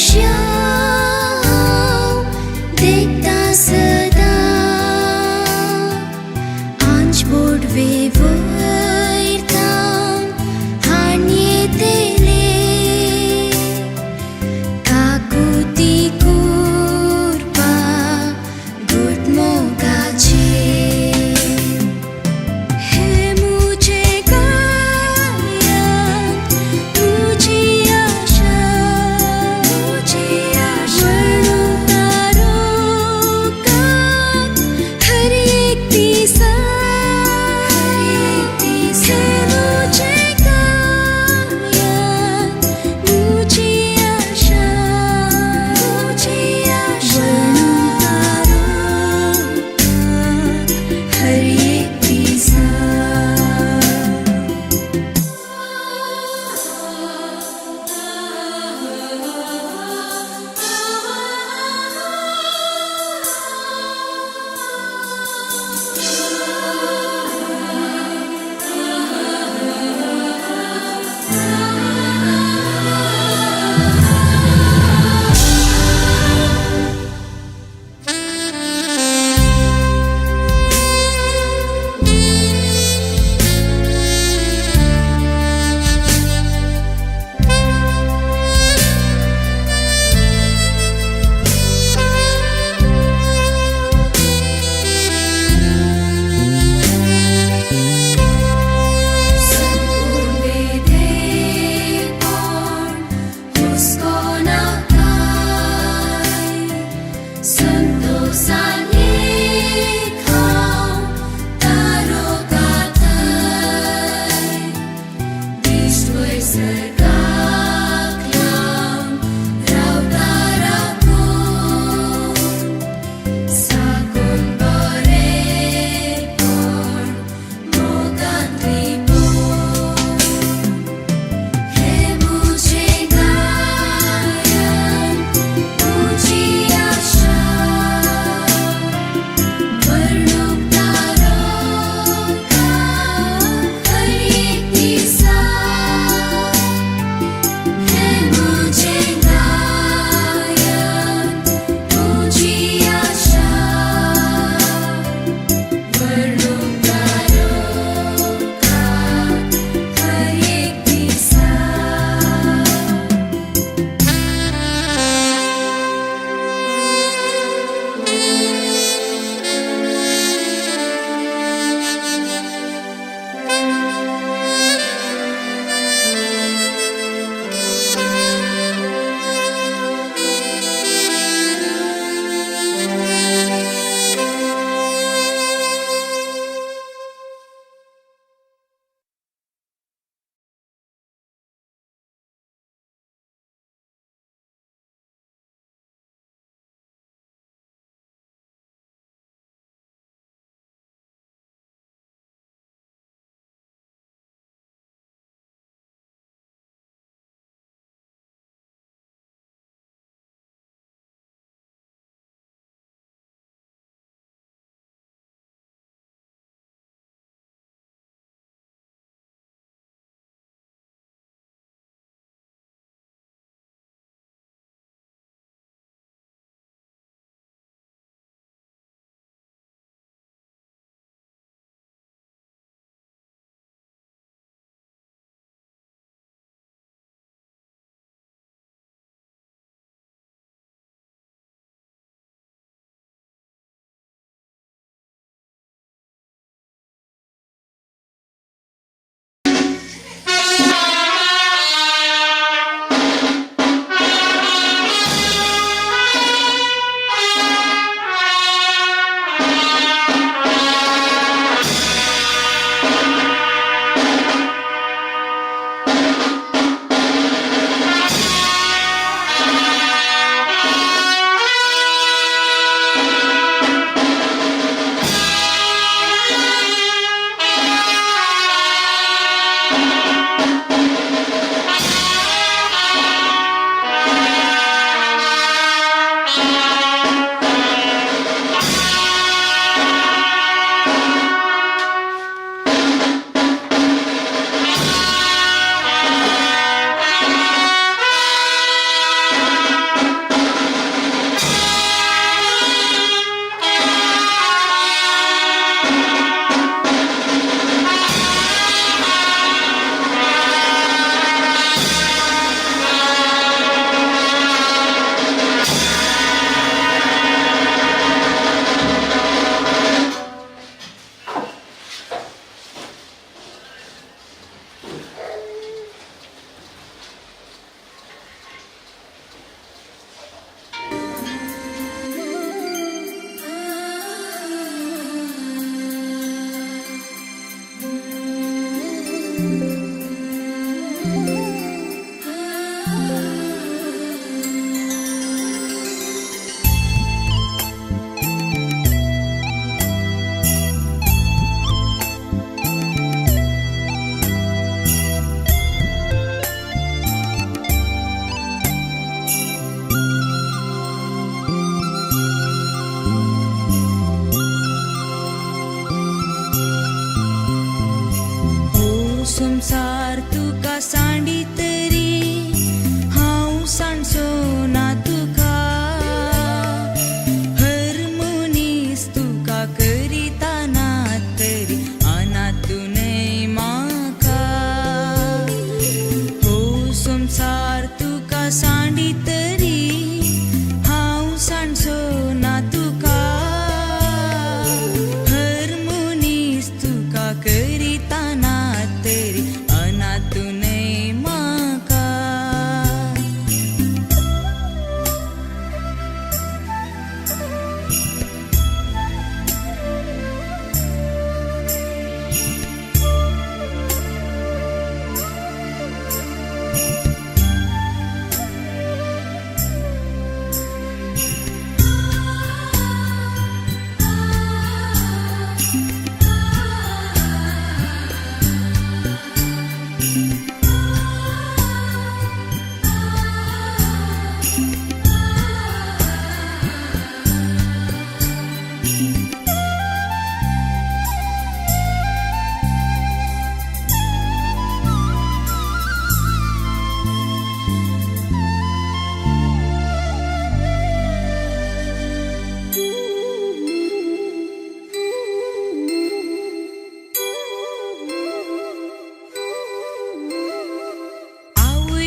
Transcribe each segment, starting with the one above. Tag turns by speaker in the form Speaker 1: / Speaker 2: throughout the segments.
Speaker 1: दृश्य हांव देखता सदां. आंज बोडवे वयर थावन हाण येतले, काकुती करपा घट मोगाचे. हे मुझे काया, तुझी आशा, तुझी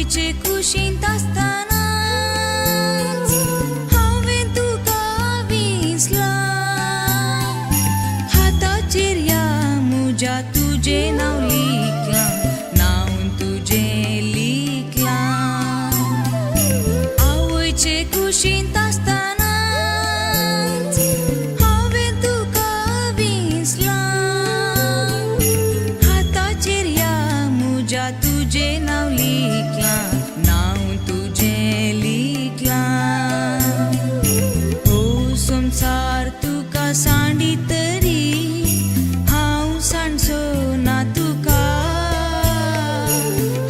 Speaker 1: आवयचे कुशींत आसतनाच हांवें तुका विसलां. हाताचेर ह्या म्हज्या तुजें नांव लिखलां, नांव तुजें लिखलां. आवयचे कुशींत आसतनाच हांवें तुका विसलां. हाताचेर ह्या म्हज्या तुजें नांव लिखलां, नांव तुजें लिखलां. हो संवसार तुका सांडी तरी हांव सांडचो ना तुका.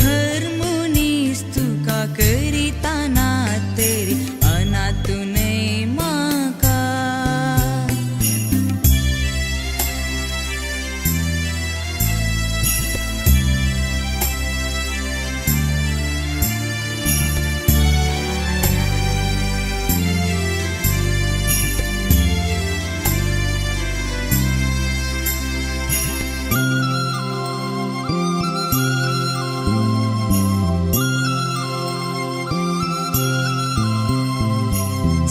Speaker 1: हर मनीस तुका करिता ना तरी अनाथ न्हय म्हाका.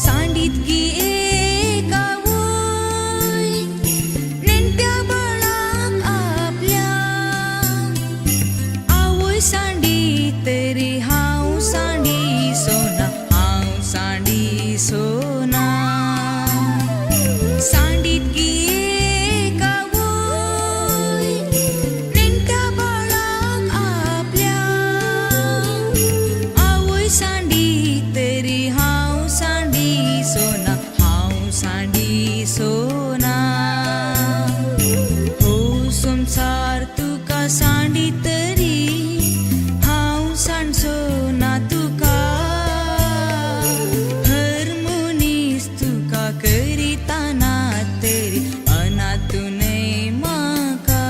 Speaker 1: सांडीत गी एक आवय नेणट्या बाळाक आपल्या, आवय सांडी तरी हांव सांडी सोना, हांव सांडी सोना. सांडीत गी एक आवय नेणट्या बाळाक आपल्या, आवय सांडी तरी हांव सांडी सोना, हांव सांडी सोना. हो संवसार तुका सांडी तरी हांव सांडचो ना तुका. हर मनीस तुका करिता ना तरी अनाथ न्हय म्हाका.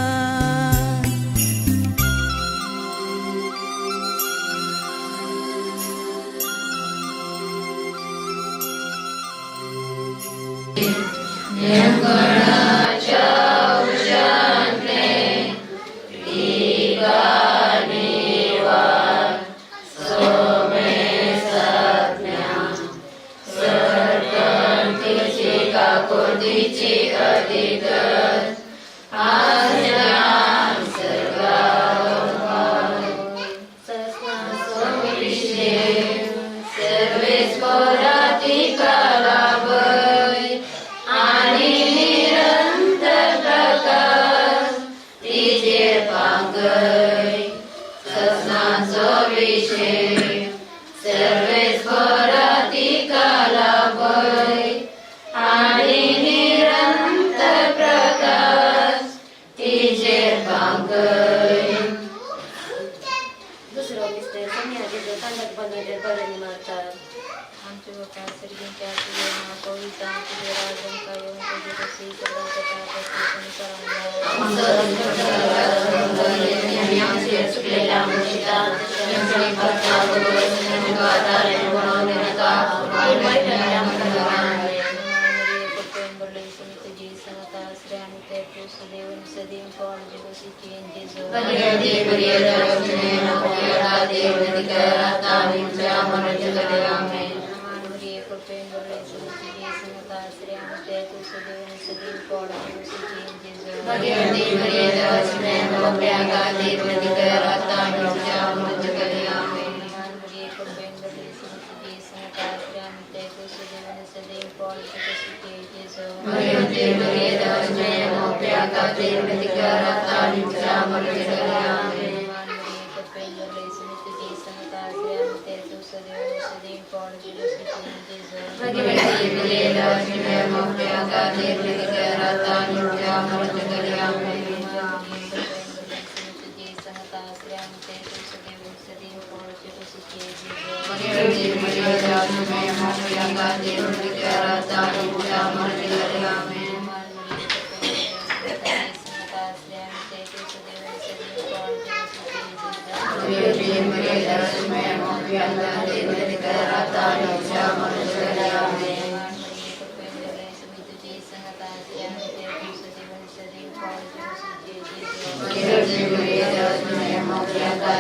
Speaker 2: दुसरो मिस्टर सोनिया तांदत बनवते बरणी मारतात.
Speaker 3: आमचे बापा सर्गींच्या तुझे नाव पवित्र जावं, तुझे राज आमकां येवं, तुजे कशी स्वर्गात जाता तशी संवसारांत. तुझी समता श्रेय ते सदैव सदैव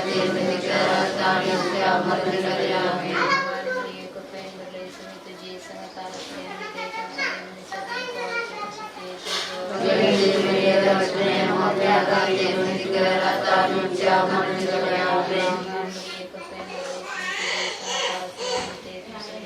Speaker 2: Thank you.
Speaker 3: मरिये, कृपेन भरलेली स्वामी तुझी संगता स्त्रियांमध्ये तू सदैव आणि सदैव फळ तुझे मरिये, कृपेन भरलेली स्वामी तुझी संगता स्त्रियांमध्ये तू सदैव आणि सदैव फळ तुझे मरिये, कृपेन भरलेली स्वामी तुझी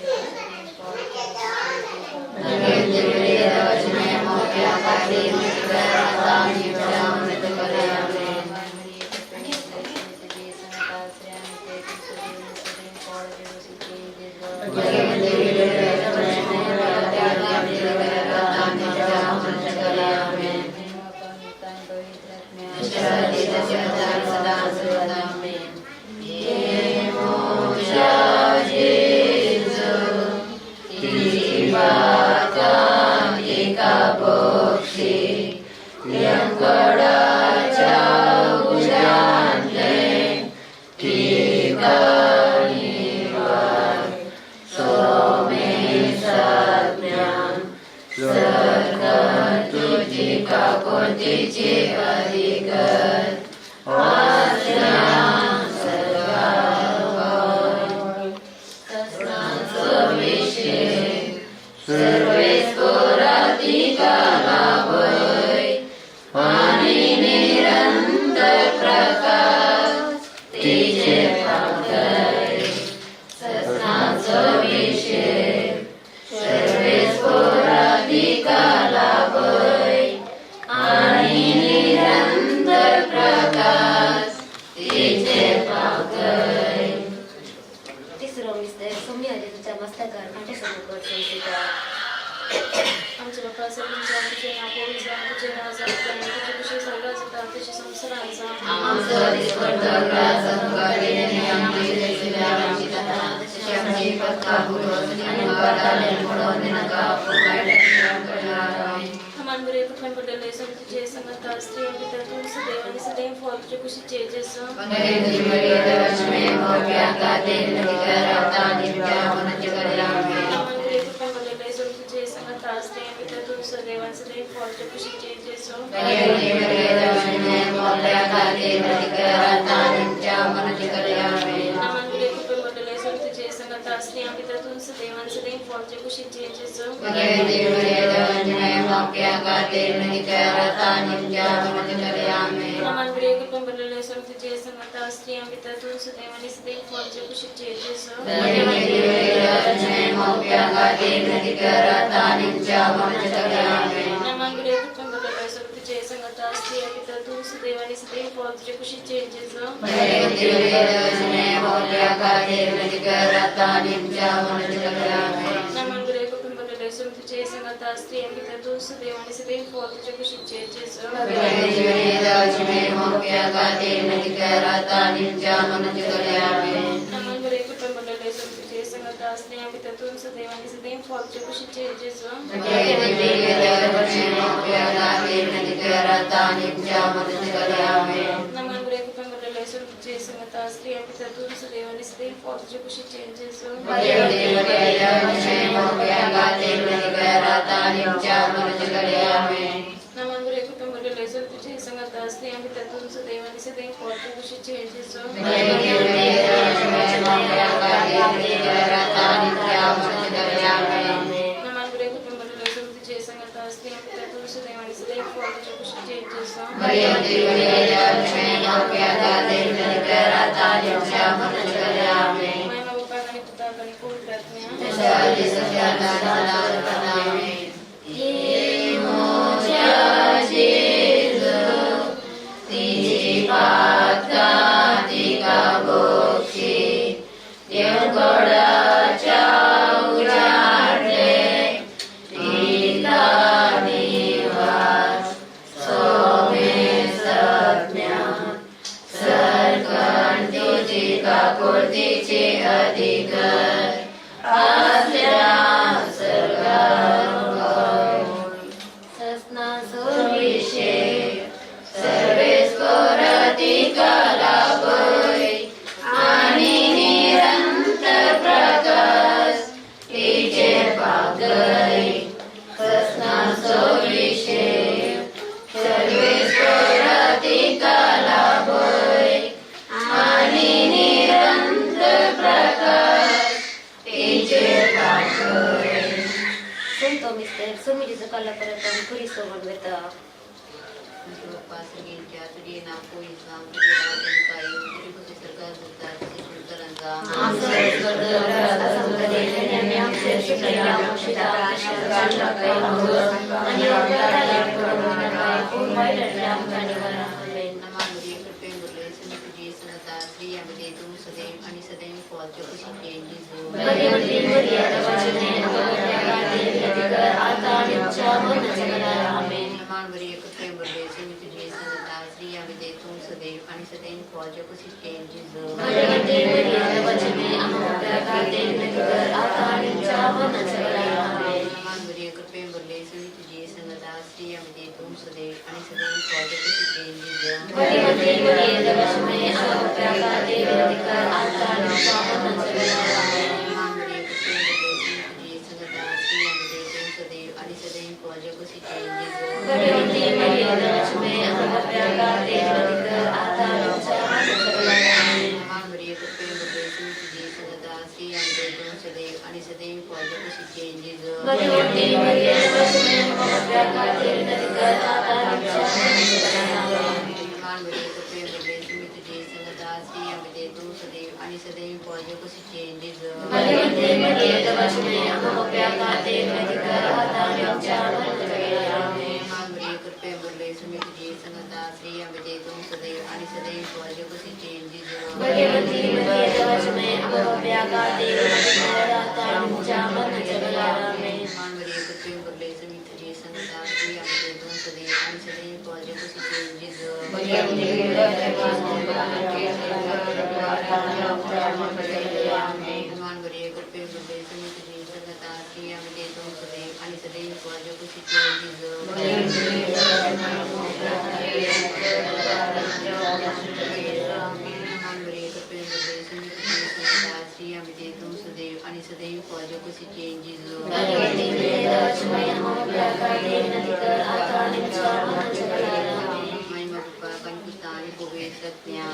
Speaker 3: संगता स्त्रियांमध्ये तू सदैव आणि सदैव फळ तुझे
Speaker 2: तिसरो मिस्तर सोम्या जेजूच्या मस्तकार कांटे मुकट संसिता.
Speaker 3: आमच्या बाप्पा सर्वांच्या तुझे नाव पवित्र जावो, तुझे राज जावो, तुझी खुशी स्वर्गात जाता तशी संसारात जावो. हमान बरे कृपेन भरलेले स्वामी तुझे संगता स्त्रियांभितर तू सदैव आणि सदैव फळ तुझे कुशीचे जेजू. हमान बरे कृपेन भरलेले स्वामी तुझे संगता स्त्रियांभितर तू सदैव आणि सदैव फळ तुझे कुशीचे जेजू. हमान बरे कृपेन भरलेले स्वामी तुझे संगता स्त्रियांभितर तू सदैव आणि सदैव फळ तुझे कुशीचे जेजू. हमान बरे कृपेन भरलेले स्वामी तुझे संगता स्त्रियांभितर तू सदैव आणि सदैव फळ तुझे कुशीचे जेजू. हमान बरे कृपेन भरलेले स्वामी तुझे संगता स्त्रियांभितर तू सदैव आणि सदैव फळ तुझे कुशीचे जेजू. नमन गुरे कृपेन भरलेले स्वामी तुझे संगता स्त्रियांभितर तू सदैव आणि सदैव फळ तुझे कुशीचे जेजू. नमन गुरे कृपेन भरलेले स्वामी तुझे संगता स्त्रियांभितर तू सदैव आणि सदैव फळ तुझे कुशीचे जेजू. नमन गुरे कृपेन भरलेले स्वामी तुझे संगता स्त्रियांभितर तू सदैव आणि सदैव फळ तुझे कुशीचे जेजू. नमन गुरे कृपेन भरलेले स्वामी तुझे संगता स्त्रियांभितर तू सदैव आणि सदैव फळ तुझे कुशीचे जेजू. नमन गुरे कृपेन भरलेले स्वामी तुझे संगता स्त्रियांभितर तू सदैव आणि सदैव फळ तुझे कुशीचे जेजू. महिमा बापाक आणि पुताक आणि पवित्र आत्म्या.
Speaker 2: तो मिस्तर सुमीजीचो कल्ला परत आमी पुरी सोबून वता.
Speaker 4: आमच्या बाप्पा सर्गेंच्या तुझे नाव पवित्र जावं, तुझे राज्य आमकां येवं, तुजी खुशी स्वर्गात जाता तशी संवसारांत जावं. नमानुरी कृपेन भरले सुमी तुझी संगता, स्त्रियांमध्ये तू सदैव आणि सदैव फॉलच्या कुशीचे जिजू. नमानुरी कृपेन भरले सुमी तुझी संगता, स्त्रियांमध्ये तू सदैव आणि सदैव फॉलच्या कुशीचे जिजू. नमानुरी कृपेन भरले सुमी तुझी संगता, स्त्रियांमध्ये तू सदैव आणि सदैव फॉलच्या कुशीचे जिजू. नमानुरी कृपेन भरले सुमी तुझी संगता, स्त्रियांमध्ये तू सदैव आणि सदैव फॉलच्या कुशीचे जिजू. नमानुरी कृपेन भरले सुमी तुझी संगता, स्त्रियांमध्ये तू सदैव आणि सदैव फॉलच्या कुशीचे जिजू. नमानुरी कृपेन भरले सुमी तुझी संगता, स्त्रियांमध्ये तू सदैव आणि सदैव फॉलच्या कुशीचे जिजू. नमानुरी कृपेन भरले सुमी तुझी संगता, स्त्रियांमध्ये तू सदैव आणि सदैव फॉलच्या कुशीचे जिजू. नमानुरी कृपेन भरले सुमी तुझी संगता, स्त्रियांमध्ये तू सदैव आणि सदैव फॉलच्या कुशीचे जिजू. नमानुरी कृपेन भरले सुमी तुझी संगता, स्त्रियांमध्ये तू सदैव आणि सदैव फॉलच्या कुशीचे जिजू. नमानुरी कृपेन भरले सुमी तुझी संगता, स्त्रियांमध्ये तू सदैव आणि सदैव फॉलच्या कुशीचे जिजू. महिमा बाप्पा कणकुता आणि पवित्र ज्ञान.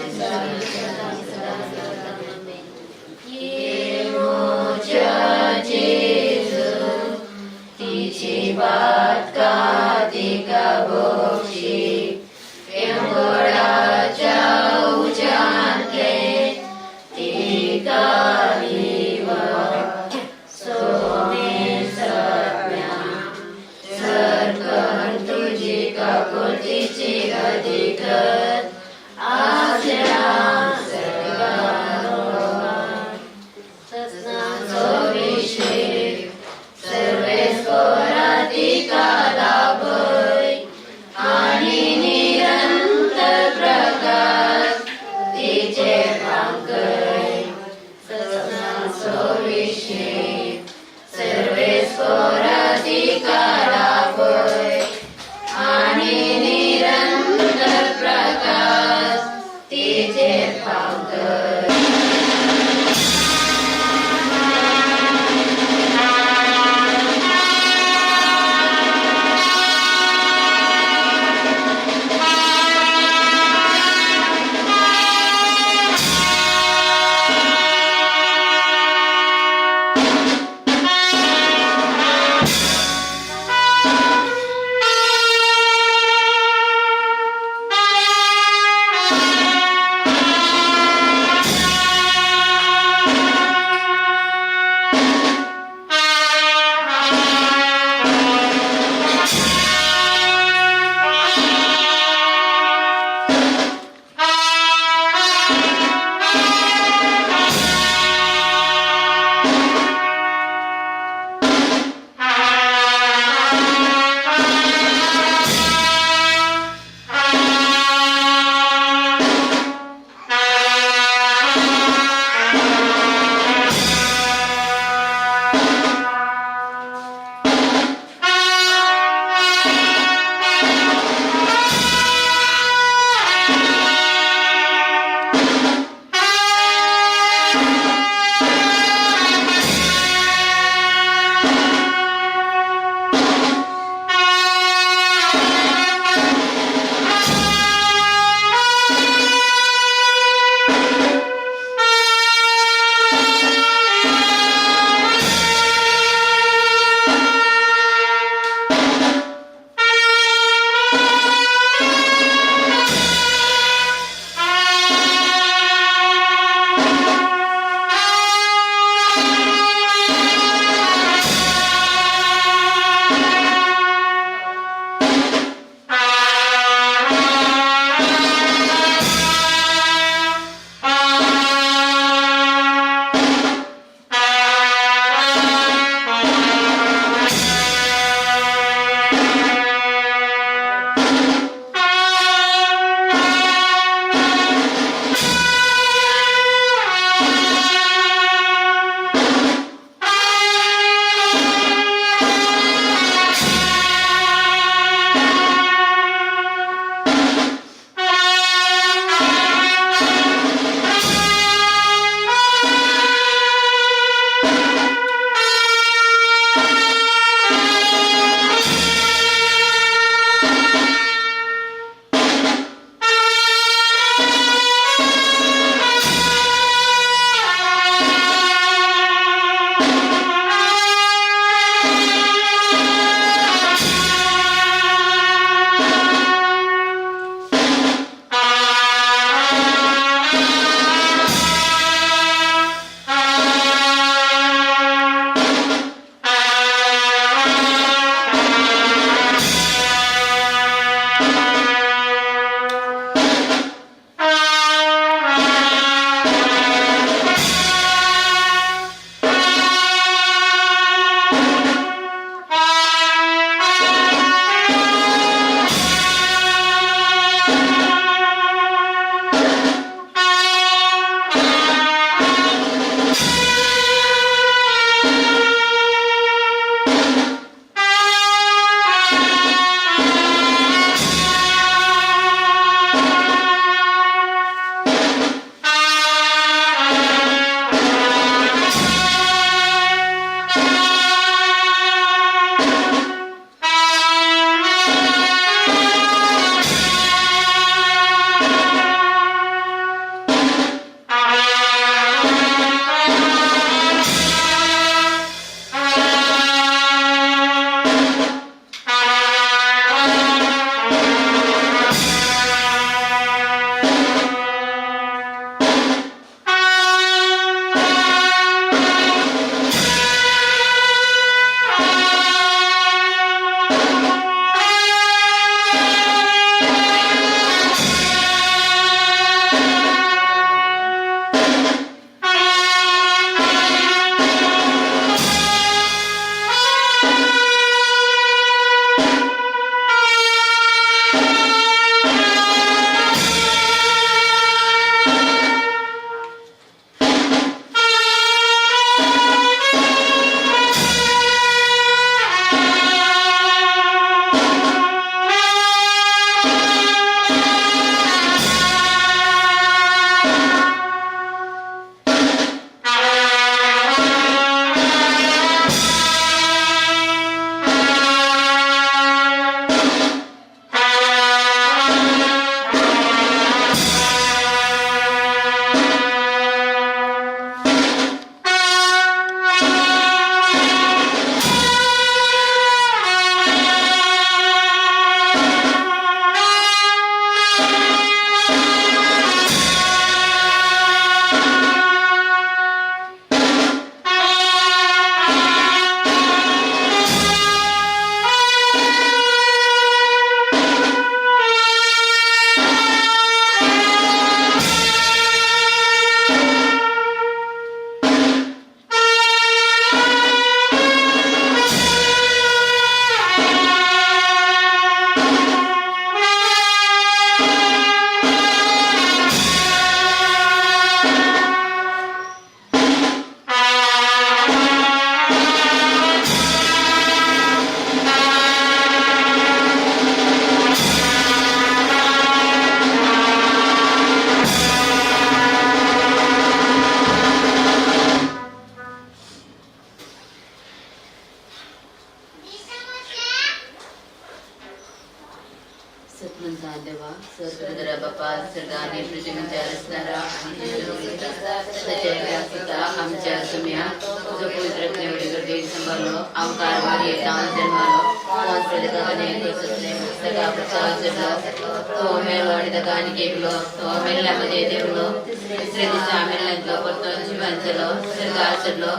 Speaker 4: देवा सर्वदरा बापा सर्गाने पृथ्वीच्या रचणारा आणि जेजू ख्रिस्ता ताच्या एका पुता आमच्या सुम्या जो पवित्र आत्म्या गर्भेन सांबाळलो आमकां मारये जावन जन्मालो पोंस प्रदेशाने सोंसले ताका प्रसाद चडलो तो मेलो आनी ताका आनी केकलो तो मेल्ल्या मदें देंवलो तिसऱ्या दिसा मेल्ल्यांतलो परतोन जिवान जालो सर्गार चडलो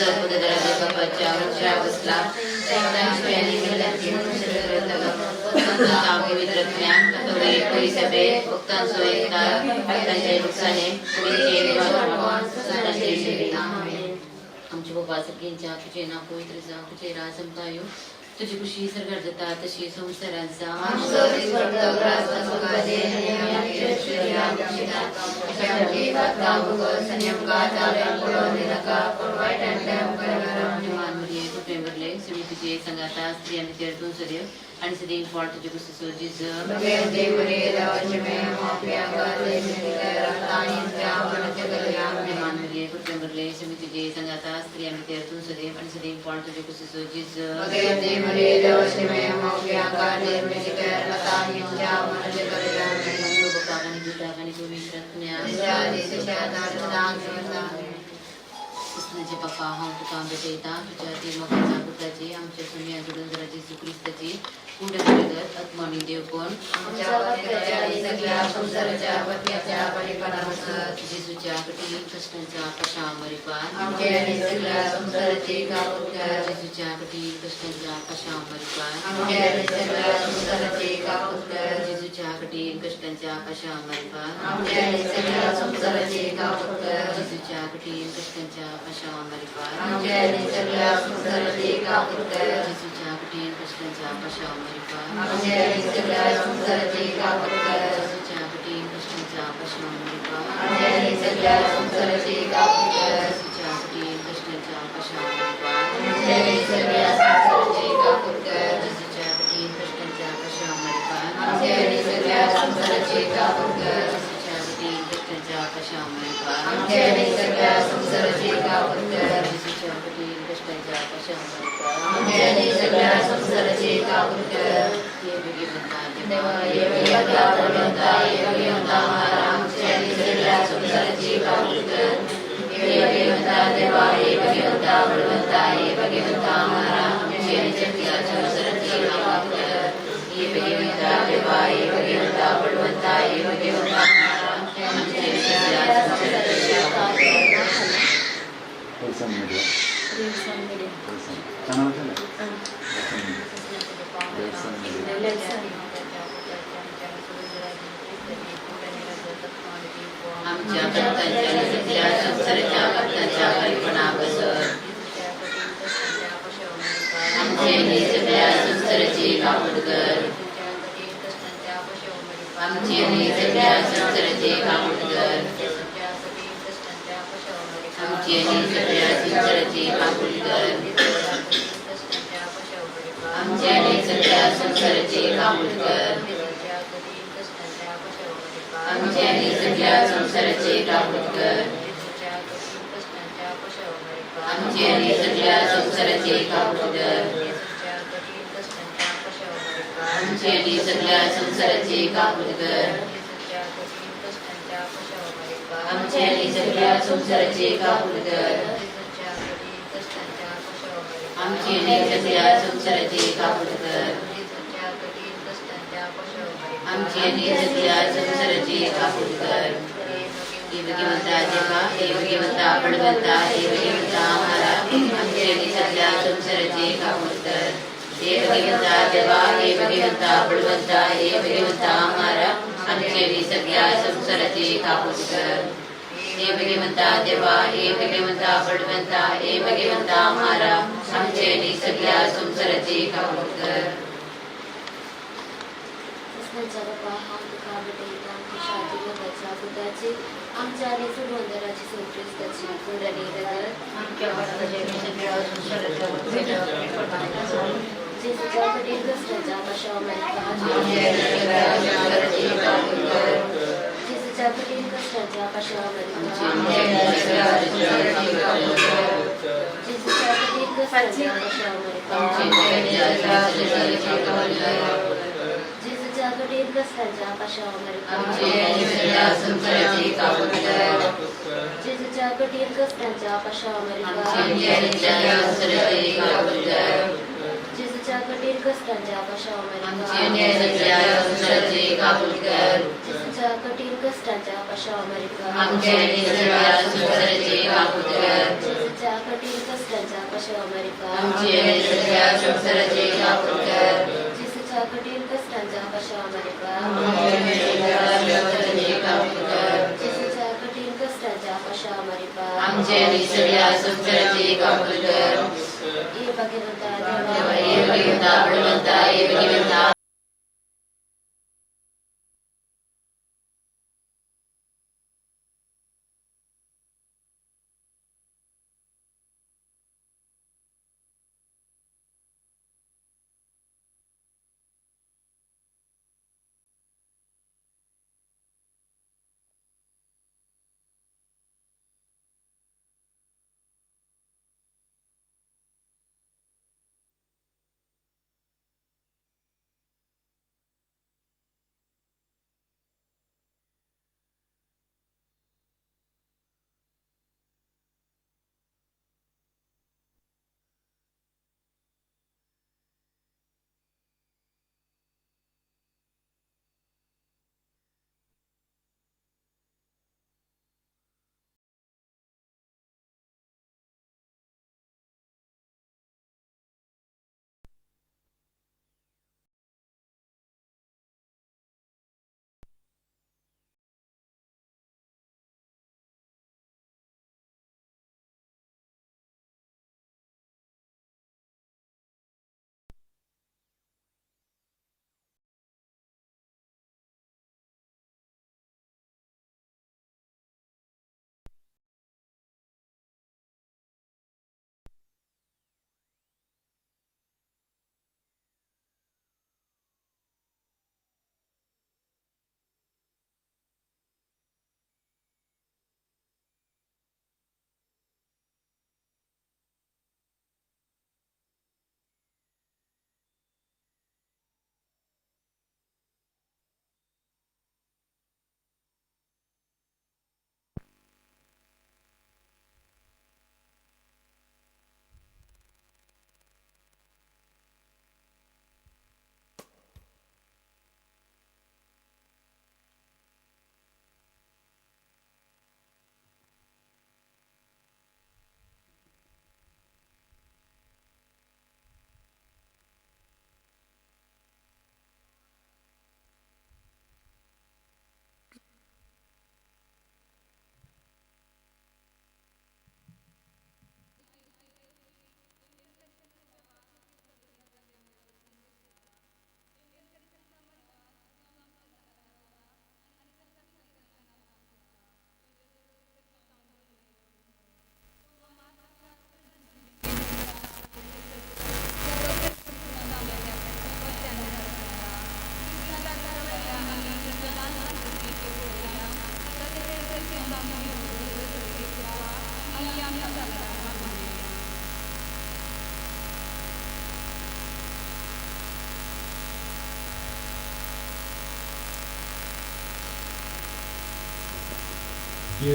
Speaker 4: सर्वदरा बापाच्या उंचा बसला तांची मेल्ल्यांची मनुष्य करतलो पवित्र ज्ञान सभे भक्तांचो एकता भक्तांचे नुकसाने आमच्या बाबा सगळ्यांच्या तुझे नाव पवित्र जावं, तुझे राज आमकां येवं, तुजी खुशी सरकार जाता तशी संवसारात जावं.
Speaker 5: आमचो दिसपट्टो ग्रास आमकां दी आनी आमचे शिरया आमची पातकां भोगोस आनी आमकां चालून पडोवं दिनाका, पूण वायटांतल्यान आमकां वाटाय.
Speaker 4: मान मरिये कृपे भरले, स्वामी तुझे संगाता, स्त्रियांनी तेर तूं सदैव आणि सदैव फळ तुझे कुशीचो जेजू.
Speaker 5: भगवती मरिये देवाची माय, आमच्या पापांची विनंती कर आता आणि आमच्या मरणाच्या घडये. आमेन.
Speaker 4: मान मरिये कृपे भरले, स्वामी तुझे संगाता, स्त्रियांनी तेर तूं सदैव आणि सदैव फळ तुझे कुशीचो जेजू.
Speaker 5: भगवती मरिये देवाची माय, आमच्या पापांची विनंती कर आता आणि आमच्या मरणाच्या घडये. आमेन.
Speaker 4: बापाक आनी पुताक आनी पवित्र आत्म्याक.
Speaker 5: जशें आदीं तशें आतां आनी सदां सदां. आमेन.
Speaker 4: कृष्णाचे बाप्पा हांव तुका भेटयता तुज्या ती मोगाच्या पुताची आमच्या सुम्या जोडून जेजू क्रिस्ताची कूड रगत आत्मो आनी देवपण
Speaker 5: आमच्या पत्त्याच्या आणि सगळ्या संसाराच्या पत्त्याच्या परिपालनासह
Speaker 4: जेजूच्या कठीण कष्टांच्या पाशांव मरिपान
Speaker 5: आमच्या आणि सगळ्या संसाराची काकूत कर.
Speaker 4: जेजूच्या कठीण कष्टांच्या पाशांव मरिपान
Speaker 5: आमच्या आणि सगळ्या संसाराची काकूत कर.
Speaker 4: जेजूच्या कठीण कष्टांच्या पाशांव मरिपान
Speaker 5: आमच्या आणि सगळ्या संसाराची काकूत कर.
Speaker 4: जेजूच्या कठीण कष्टांच्या पाशांव मरिपान
Speaker 5: आमच्या आणि सगळ्या संसाराची काकूत कर.
Speaker 4: जेजूच्या कठीण कष्टांच्या पाशांव मरिपान
Speaker 5: आमच्या आणि सगळ्या संसाराची काकूत कर.
Speaker 4: जेजूच्या कठीण कष्टांच्या पाशांव मरिपान
Speaker 5: आमच्या आणि सगळ्या संसाराची काकूत कर.
Speaker 4: जेजूच्या कठीण कष्टांच्या पाशांव मरिपान
Speaker 5: आमच्या आणि सगळ्या संसाराची काकूत कर.
Speaker 4: जेजूच्या कठीण कष्टांच्या पाशांव मरिपान
Speaker 5: आमच्या आणि सगळ्या संसाराची काकूत कर.
Speaker 4: जेजूच्या कठीण कष्टांच्या पाशांव मरिपान
Speaker 5: आमच्या आणि सगळ्या संसाराची काकूत कर.
Speaker 4: जेजूच्या कठीण कष्टांच्या पाशांव मरिपान
Speaker 5: आमच्या आणि सगळ्या संसाराची काकूत कर.
Speaker 4: ये भगवंता
Speaker 5: देवा ये भगवंता बळवंता, ये भगवंता महारा, आमच्या आणि सगळ्या संसाराची काकूत कर. ये भगवंता देवा, ये भगवंता बळवंता, ये भगवंता महारा, आमच्या आणि सगळ्या संसाराची काकूत कर.
Speaker 4: ये भगवंता देवा, ये भगवंता बळवंता, ये भगवंता महारा, आमच्या आणि सगळ्या संसाराची काकूत कर.
Speaker 6: Wilson media.
Speaker 3: Wilson media.
Speaker 6: Wilson channel आहे ना? Wilson media.
Speaker 3: Wilson.
Speaker 4: आमच्या भक्तांच्या आणि सगळ्या संसाराच्या भक्तांच्या कल्पनापासून आमच्या आणि सगळ्या संसाराची काकूत कर. आमची आणि सगळ्या संसाराची काकूत कर. आमची आणि सगळ्या संसाराची काकूत कर. आमची आणि सगळ्या संसाराची काकूत कर. आमची आणि सगळ्या संसाराची काकूत कर. आमची आणि सगळ्या संसाराची काकूत कर. आमची आणि सगळ्या संसाराची काकूत कर. आमची आणि सगळ्या संसाराची काकूत कर. आमची आणि सगळ्या संसाराची काकूत कर. आमची आणि सगळ्या संसाराची काकूत कर. हे भगवंता देवा, हे भगवंता बळवंता, हे भगवंता आम्हाला आमची आणि सगळ्या संसाराची काकूत कर. हे भगवंता देवा, हे भगवंता बळवंता, हे भगवंता आम्हाला आमची आणि सगळ्या संसाराची काकूत कर. हे भगवंता देवा, हे भगवंता बळवंता, हे भगवंता आम्हाला आमची आणि सगळ्या संसाराची काकूत कर.
Speaker 2: कृष्णाच्या बापा हांव तुका भेटयता तुज्या मोगाच्या पुताची आमच्या आनी सुरवंदराची क्रिस्ताची कूड आनी रगत
Speaker 5: आमच्या पत्त्याच्या आणि सगळ्या संसाराच्या पत्त्याच्या परिपालनासह
Speaker 2: जेजूच्या कठीण कष्टांच्या पाशांव मरिपान
Speaker 5: आमच्या आणि सगळ्या संसाराची काकूत कर.
Speaker 2: जेजूच्या कठीण कष्टांच्या पाशांव मरिपान
Speaker 5: आमच्या आणि सगळ्या संसाराची काकूत कर.
Speaker 2: जेजूच्या कठीण कष्टांच्या पाशांव मरिपान
Speaker 4: आमची आणि सगळ्या संसाराची काकूत कर.
Speaker 2: जेजूच्या जेजूच्या कठीण कश्टांच्या पाशावर
Speaker 4: आमची आनी सगळ्या संवसाराची काकूट कर.
Speaker 2: जेजूच्या कठीण कश्टांच्या पाशावर
Speaker 4: आमची आनी सगळ्या संवसाराची काकूट कर.
Speaker 2: जेजूच्या कठीण कश्टांच्या पाशावर
Speaker 4: आमची आनी सगळ्या संवसाराची काकूट कर.
Speaker 2: जेजूच्या कठीण कश्टांच्या पाशावर
Speaker 4: आमची आनी सगळ्या संवसाराची काकूट कर.
Speaker 2: जेजूच्या कठीण कश्टांच्या पाशावर
Speaker 4: आमची आनी सगळ्या संवसाराची काकूट कर.
Speaker 2: जेजूच्या कठीण कश्टांच्या पाशावर
Speaker 4: आमची आनी सगळ्या संवसाराची काकूट कर.
Speaker 2: जेजूच्या कठीण कश्टांच्या पाशावर
Speaker 4: आमची आनी सगळ्या संवसाराची काकूट कर.
Speaker 2: ये भगवंता
Speaker 4: देवा
Speaker 2: देवा
Speaker 4: ये भगवंता बळवंता ये भगवंता.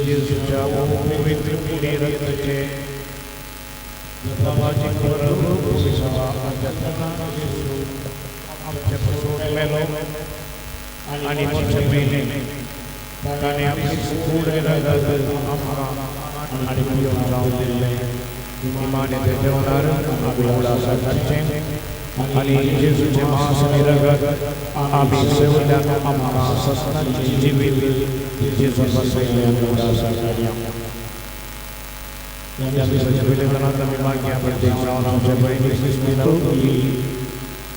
Speaker 7: जेजूच्या पवित्र पुणे रक्ताचे बाबाची आमच्या पासून मेलो आनी मरचे पयलीं ताणें आपली कूड रगत आमकां आनी पिवंक जावन दिल्लें. निमाणें ते जेवणार आमी उडासाक घालचें आनी जेजूचें मांस आनी रगत आमी सेवल्यान आमकां सस्नाचें जिवीत जेजून बसयलें आमी उडासाक घालया. ह्या दिसाच्या पयल्या दिनांत आमी मागया प्रत्येक जावन आमच्या भयणी क्रिस्तीन ही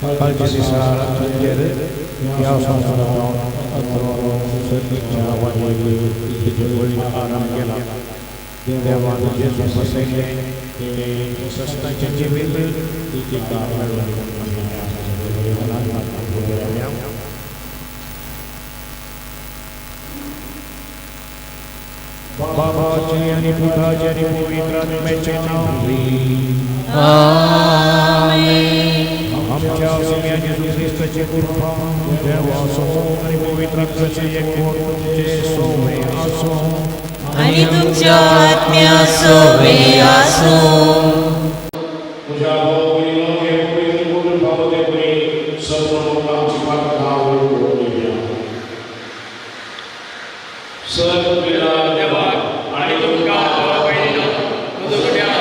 Speaker 7: कालच्या दिसा रातचेर ह्या संवसारांत सर्तीच्या वाटेक तिचे बळी आराम केला. देवान जेजून बसयलें तें सस्नाचें जिवीत तिका मेळून. बाबाचे आनी पुताचे आनी पवित्र आत्म्याचे नांव.
Speaker 5: आमेन.
Speaker 7: आमच्या सुम्या जेजू क्रिस्ताची कृपा, देवाचो मोग आनी पवित्र आत्म्याचें एकवट तुमचे सोवे आसूं.
Speaker 1: आनी तुमच्या आत्म्या सोवे आसूं.
Speaker 7: म्हज्या भाव हे पवित्र करून पावते परी सर्व लोकांची पातकां ओळखून दिल्या.
Speaker 8: सर्व देवाक आनी तुमकां भाव भयणीनो, म्हजो गड्या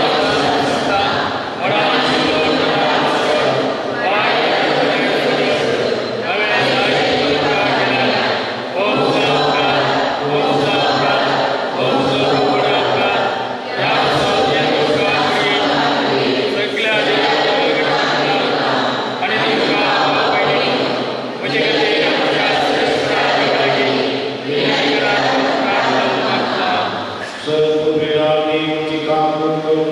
Speaker 8: आनी तुमकां भाव भयणीनो, म्हजे खातीर आमच्या
Speaker 7: सर्व वेळांनी आमची काम करून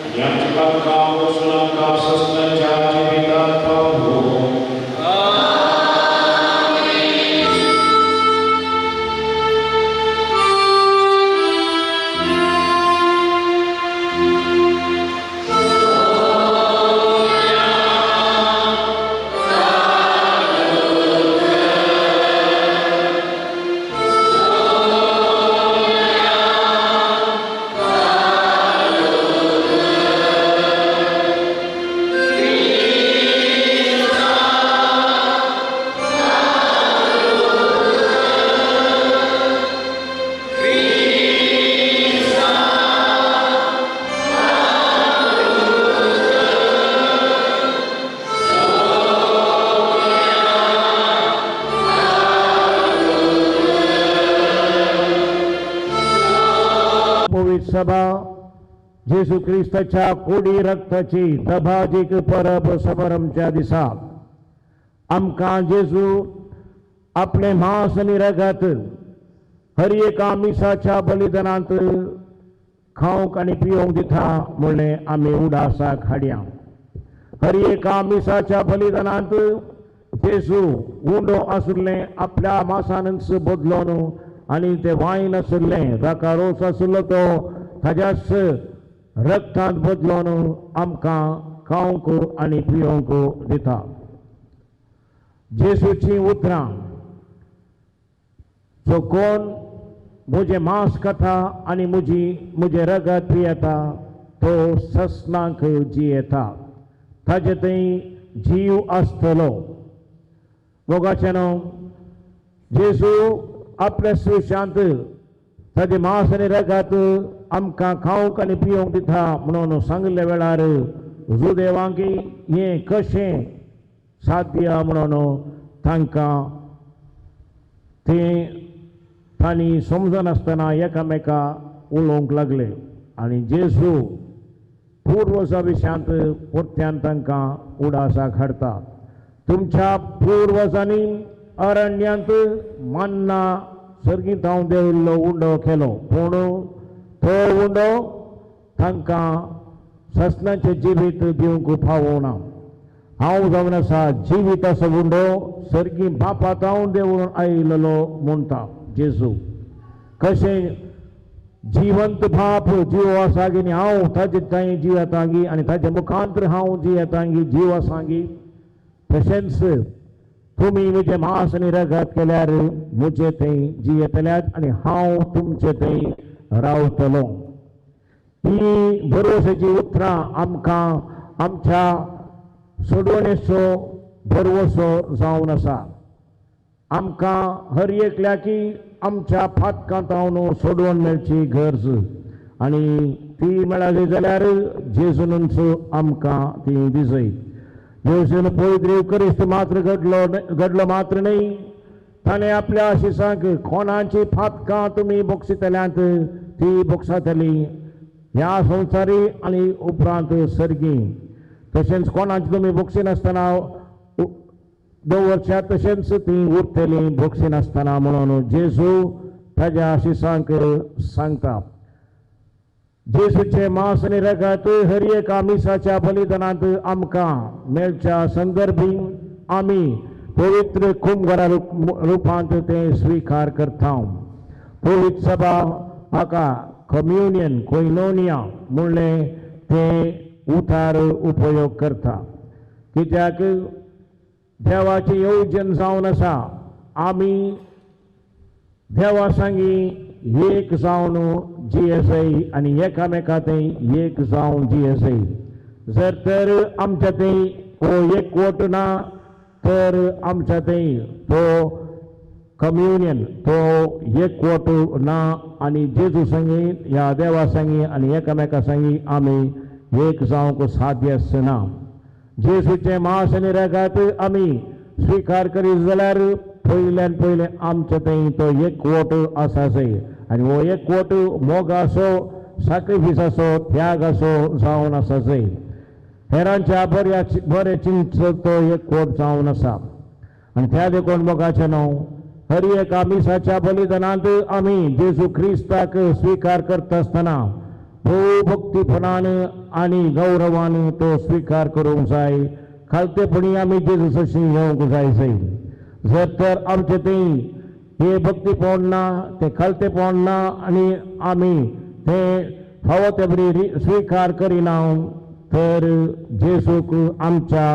Speaker 7: आनी आमची पातकां वचून आमकां सस्नाच्या जिवितात पावो. पवित्र सभा जेजू क्रिस्ताच्या कोडी रक्ताची दभाजीक परब समारंभच्या दिसा आमकां जेजू आपलें मांस आनी रगत हर एका मिसाच्या बलिदानांत खावंक आनी पिवंक दिता म्हणलें आमी उडासाक हाडया. हर एका मिसाच्या बलिदानांत जेजू उंडो आशिल्लें आपल्या मांसानच बदलोन आनी तें वायन आशिल्लें, ताका रोस आशिल्लो तो ताज्याच रक्तांत बदलोन आमकां खावंक आनी पिवंक दिता. जेजूचीं उतरां, जो कोण म्हजें मांस खाता आनी म्हजें रगत पियेता तो ससनाक जियेता, ताजे थंय जीव आसतलो. मोगाचें न्हू, जेजू आपल्या सुशांत ताजें मांस आनी रगत आमकां खावंक आनी पिवंक दिता म्हणून सांगिल्ल्या वेळार जुदेवांक हें कशें साध्य म्हणून तांकां तें तांणी समजनासतना एकामेका उलोवंक लागले आनी जेजू पुर्वजा विशयांत परत्यान तांकां उडासाक हाडटा. तुमच्या पुर्वजांनी अरण्यांत मन्ना सर्गीत हांव देविल्लो उंडो केलो, पूण तो उंडो तांकां ससनाचें जिवीत दिवंक पावना. हांव जावन आसा जिविताचो उंडो, सर्गी बापात हांव देवून आयिल्लो म्हणटा जेजू. कशें जिवंत बाप जीव आसा गी आनी हांव ताजे थंय जियेतांगी आनी ताजे मुखांतर हांव जियेतांगी जीव आसांगी, तशेंच तुमी म्हजें मांस आनी रगत केल्यार म्हजे थंय जियेतल्यात आनी हांव तुमचे थंय रावतलो. ही भरवसाची उतरां आमकां आमच्या सोडवणेचो भरवसो जावन आसा. आमकां हर एकल्याकी आमच्या फातकांत सोडवण मेळची गरज आनी ती मेळाली जाल्यार जेजूनच आमकां ती दिसय. जेजून पवित्र क्रिस्त मात्र घडलो घडलो मात्र न्हय, ताणें आपल्या शिसांक कोणाची फातकां तुमी बोगसितल्यांत ती बोगसातली ह्या संवसारी आनी उपरांत सर्गी, तशेंच कोणाची तुमी बोगसिनासतना दवरच्या तशेंच ती उरतली बोगसिनासतना म्हणून जेजू ताज्या शिसांक सांगता. जेजूचे मांस आनी रगत हर एका मिसाच्या बलिदानांत आमकां मेळच्या संदर्भी आमी पवित्र कुंभरा रुपांत तें स्विकार करता. पवित्र सभा हाका कम्युनियन कोयनोनिया म्हणलें तें उतार उपयोग करता, कित्याक देवाचें येवजण जावन आसा आमी देवा सांगी एक जावन जियेसय आनी एकामेका थंय एक जावन जियेसय. जर तर आमच्या थंय हो एकवट ना तर आमच्या थंय तो कम्युनियन तो एकवट ना आनी जेजू संगी ह्या देवा संगी आनी एकामेका संगी आमी एक जावंक साध्य आसना. जेजूचें मांस आनी रगत आमी स्विकार करीत जाल्यार पयल्यान पयलें आमचे थंय तो एकवट आसा जाय आनी हो एकवट मोगाचो साक्रिफिसाचो त्यागाचो जावन आसा जाय. हेरांच्या बऱ्या बरें चिंतचो तो एकवट जावन आसा. आनी त्या देखून मोगाचें न्हू हर एका मिसाच्या बलिदानांत आमी जेजू क्रिस्ताक स्विकार करता आसतना भोव भक्तीपणान आनी गौरवान तो स्विकार करूंक जाय. खालतेपणी आमी जेजू सशी येवंक जाय जाय. जर तर आमचे थंय हे भक्तीपण ना तें खालतेपण ना आनी आमी तें फावो ते बरी स्विकार करिना तर जेजूक आमच्या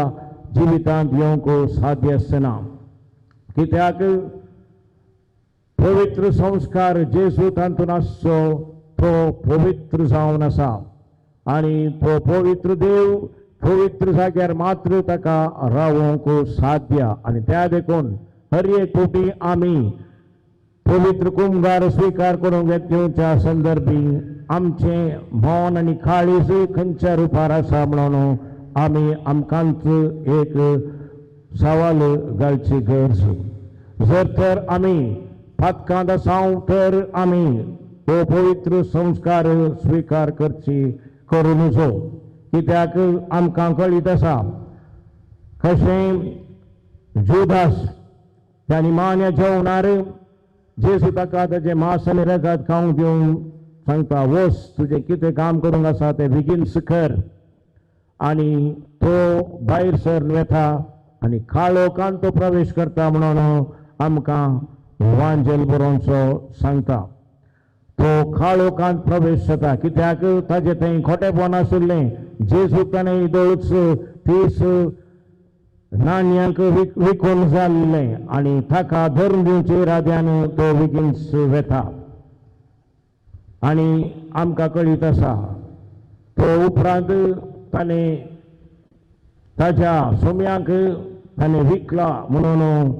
Speaker 7: जिवितांत येवंक साध्य आसना. कित्याक पवित्र संस्कार जेजू तातूंत आसचो तो पवित्र जावन आसा आनी तो पवित्र देव पवित्र जाग्यार मात्र ताका रावोवंक साध्य. आनी त्या देखून हर एक फावटी आमी पवित्र कुमगार स्विकार करूंक घेवच्या संदर्भी आमचें मन आनी काळीज खंयच्या रुपार आसा म्हणून आमी आमकांच एक सवाल घालची गरज. जर तर आमी पातकांत आसाव तर आमी हो पवित्र संस्कार स्विकार करची करूं नजो. कित्याक आमकां कळीत आसा कशें जुदास त्या निमाण्या जेवणार जेजू ताका ताजें मांस आनी रगत खावंक दिवन सांगता वच तुजें कितें काम करूंक आसा तें बेगीन कर. आनी तो भायर सरून वेता आनी काळोखान तो प्रवेश करता म्हणून आमकां वांजेल बरोवचो सांगता. तो काळोखान प्रवेश जाता कित्याक ताजें थंय खोटेपण आशिल्लें. जेजू ताणें दोळच 30 नाण्यांक विकून जाल्लें आनी ताका धरून दिवचे इराद्यान तो बेगीन वेता. आनी आमकां कळीत आसा तो उपरांत ताणें ताज्या सोम्यांक ताणें विकला म्हणून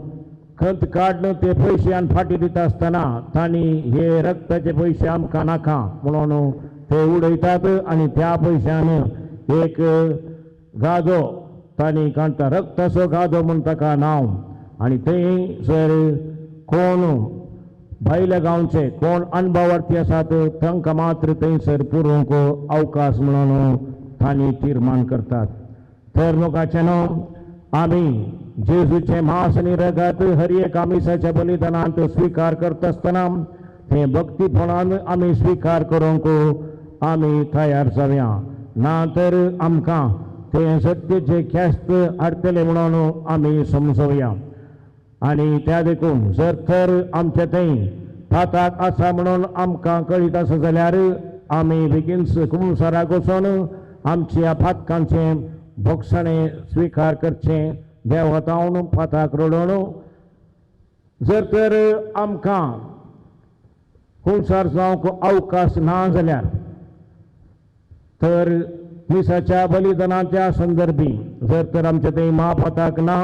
Speaker 7: खंत काडून ते पयशे आनी फाटीं दिता आसतना तांणी हे रक्ताचे पयशे आमकां नाका म्हणून ते उडयतात आनी त्या पयशान एक गादो तांणी काडटा रक्ताचो गादो म्हूण ताका नांव. आनी थंय जर कोण भायल्या गांवचे कोण अणभवार्थी आसात तांकां मात्र थंयसर पुरोवंक अवकाश म्हणून तांणी तीर्मान करतात. तर मोगाचें न्हू आमी जेजूचें मांस आनी रगत हर एक आमिसाच्या बलिदानांत स्विकार करता आसतना तें भक्तीपणान आमी स्विकार करूंक आमी तयार जावया. ना तर आमकां तें सत्याचें ख्यास्त हाडटलें म्हणून आमी समजोवया. आनी त्या देखून जर तर आमचे थंय पाताक आसा म्हणून आमकां कळीत आसा जाल्यार आमी बेगीन कुमसाराक वचून आमच्या पातकांचें भोगसणें स्विकार करचें देवतावन पाताक रडोवन. जर तर आमकां कुमसार जावंक अवकाश ना जाल्यार तर मिसाच्या बलिदानाच्या संदर्भी जर तर आमचे थंय महापाताक ना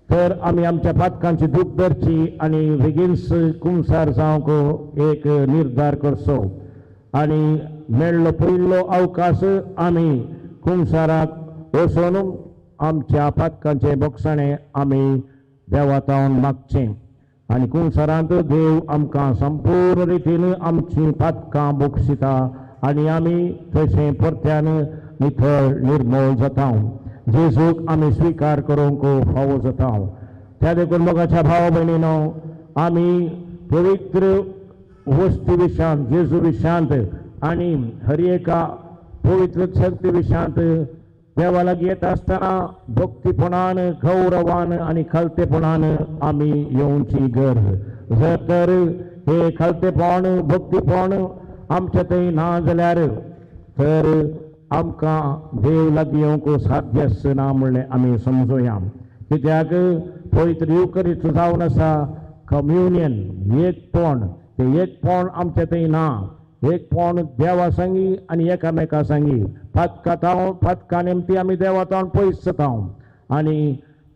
Speaker 7: तर आमी आमच्या पातकांची दूख धरची आनी बेगीनच कुमसार जावंक एक निर्धार करचो आनी मेळ्ळो पयलो अवकाश आमी कुमसाराक वचून आमच्या पातकांचें भोगसणें आमी देवातावन मागचें. आनी कुमसारांत देव आमकां संपूर्ण रितीन आमचीं पातकां भोगशिता आनी आमी तशें परत्यान निथळ निर्मूल जाता. जेजूक आमी स्विकार करूंक फावो जाता. त्या देखून मोगाच्या भाव भयणीनो आमी पवित्र वस्ती विशांत जेजू विशांत आनी हर एका पवित्र शक्ती विशांत देवा लागीं येता आसतना भक्तीपणान गौरवान आनी खालतेपणान आमी येवची गरज. जर तर हे खालतेपण भक्तीपण आमच्या थंय ना जाल्यार तर आमकां देव लागीं येवंक साध्य आसना म्हणलें आमी समजोया. कित्याक पवित्र युवकरीच जावन आसा कम्युनियन, एकपण. तें एकपण आमचें थंय ना. एकपण देवा सांगी आनी एकामेका सांगी. पातका पातका निमती आमी देवा तावन पयस जाता आनी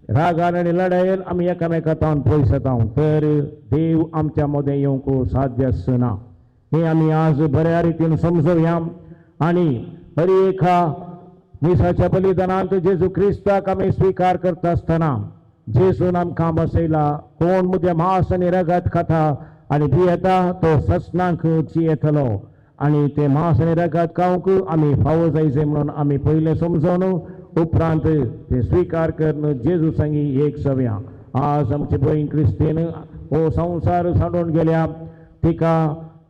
Speaker 7: रागान आनी लडायेन आमी एकामेका तावन पयस जाता. तर देव आमच्या मदें येवंक साध्य आसना. हें आमी आज बऱ्या रितीन समजोवया आनी हर एका मिसाच्या बलिदानांत जेजू क्रिस्ताक आमी स्विकार करता आसतना जेजून आमकां बसयला, कोण म्हजें मांस आनी रगत खाता आनी पियेता तो ससनाक जियेतलो. आनी तें मांस आनी रगत खावंक आमी फावो जायचे म्हणून आमी पयलें समजून उपरांत तें स्विकार करून जेजू सांगी एक जावया. आज आमची भयण क्रिस्तीन हो संवसार सांडून गेल्या. तिका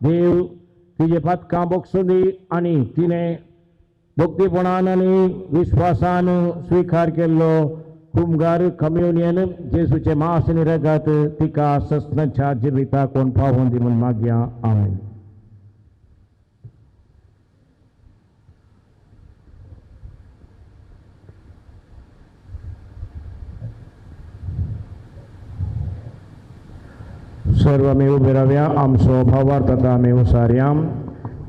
Speaker 7: देव तिजे पातकां बोगसूं दी आनी तिणें भक्तीपणान आनी विश्वासान स्विकार केल्लो कुमगार कम्युनियन जेजूचें मांस आनी रगत तिका ससनाच्या जिविताक कोण पावोवन दी म्हूण मागया. आमेन. सर्व आमी उबे रावया. आमचो भावार्थ आतां आमी उसारया.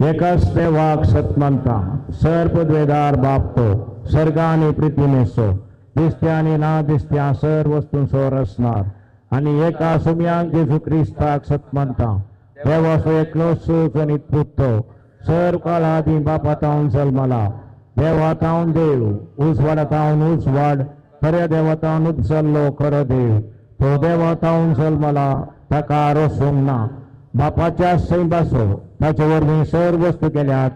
Speaker 7: एकाच देवाक सत मानता, सर्पद्वेदार बाप तो सर्गा आनी पृथ्वीमेचो दिसत्या आनी ना दिसत्या सर्व वस्तूंचो रचणार आनी एका सुम्यांक जेजू क्रिस्ताक सत मानता, देवाचो एकलोच जनीत पूत तो सर्व काळा आदीं बापा तावन जल्मला, देवा तावन देव, उजवाडा तावन उजवाड, खऱ्या देवा तावन उपजल्लो खरो देव, तो देवा तावन जल्मला, ताका रोसूंक ना, बापाच्या सैबासो ताचे वरवीं सर्व वस्तू केल्यात,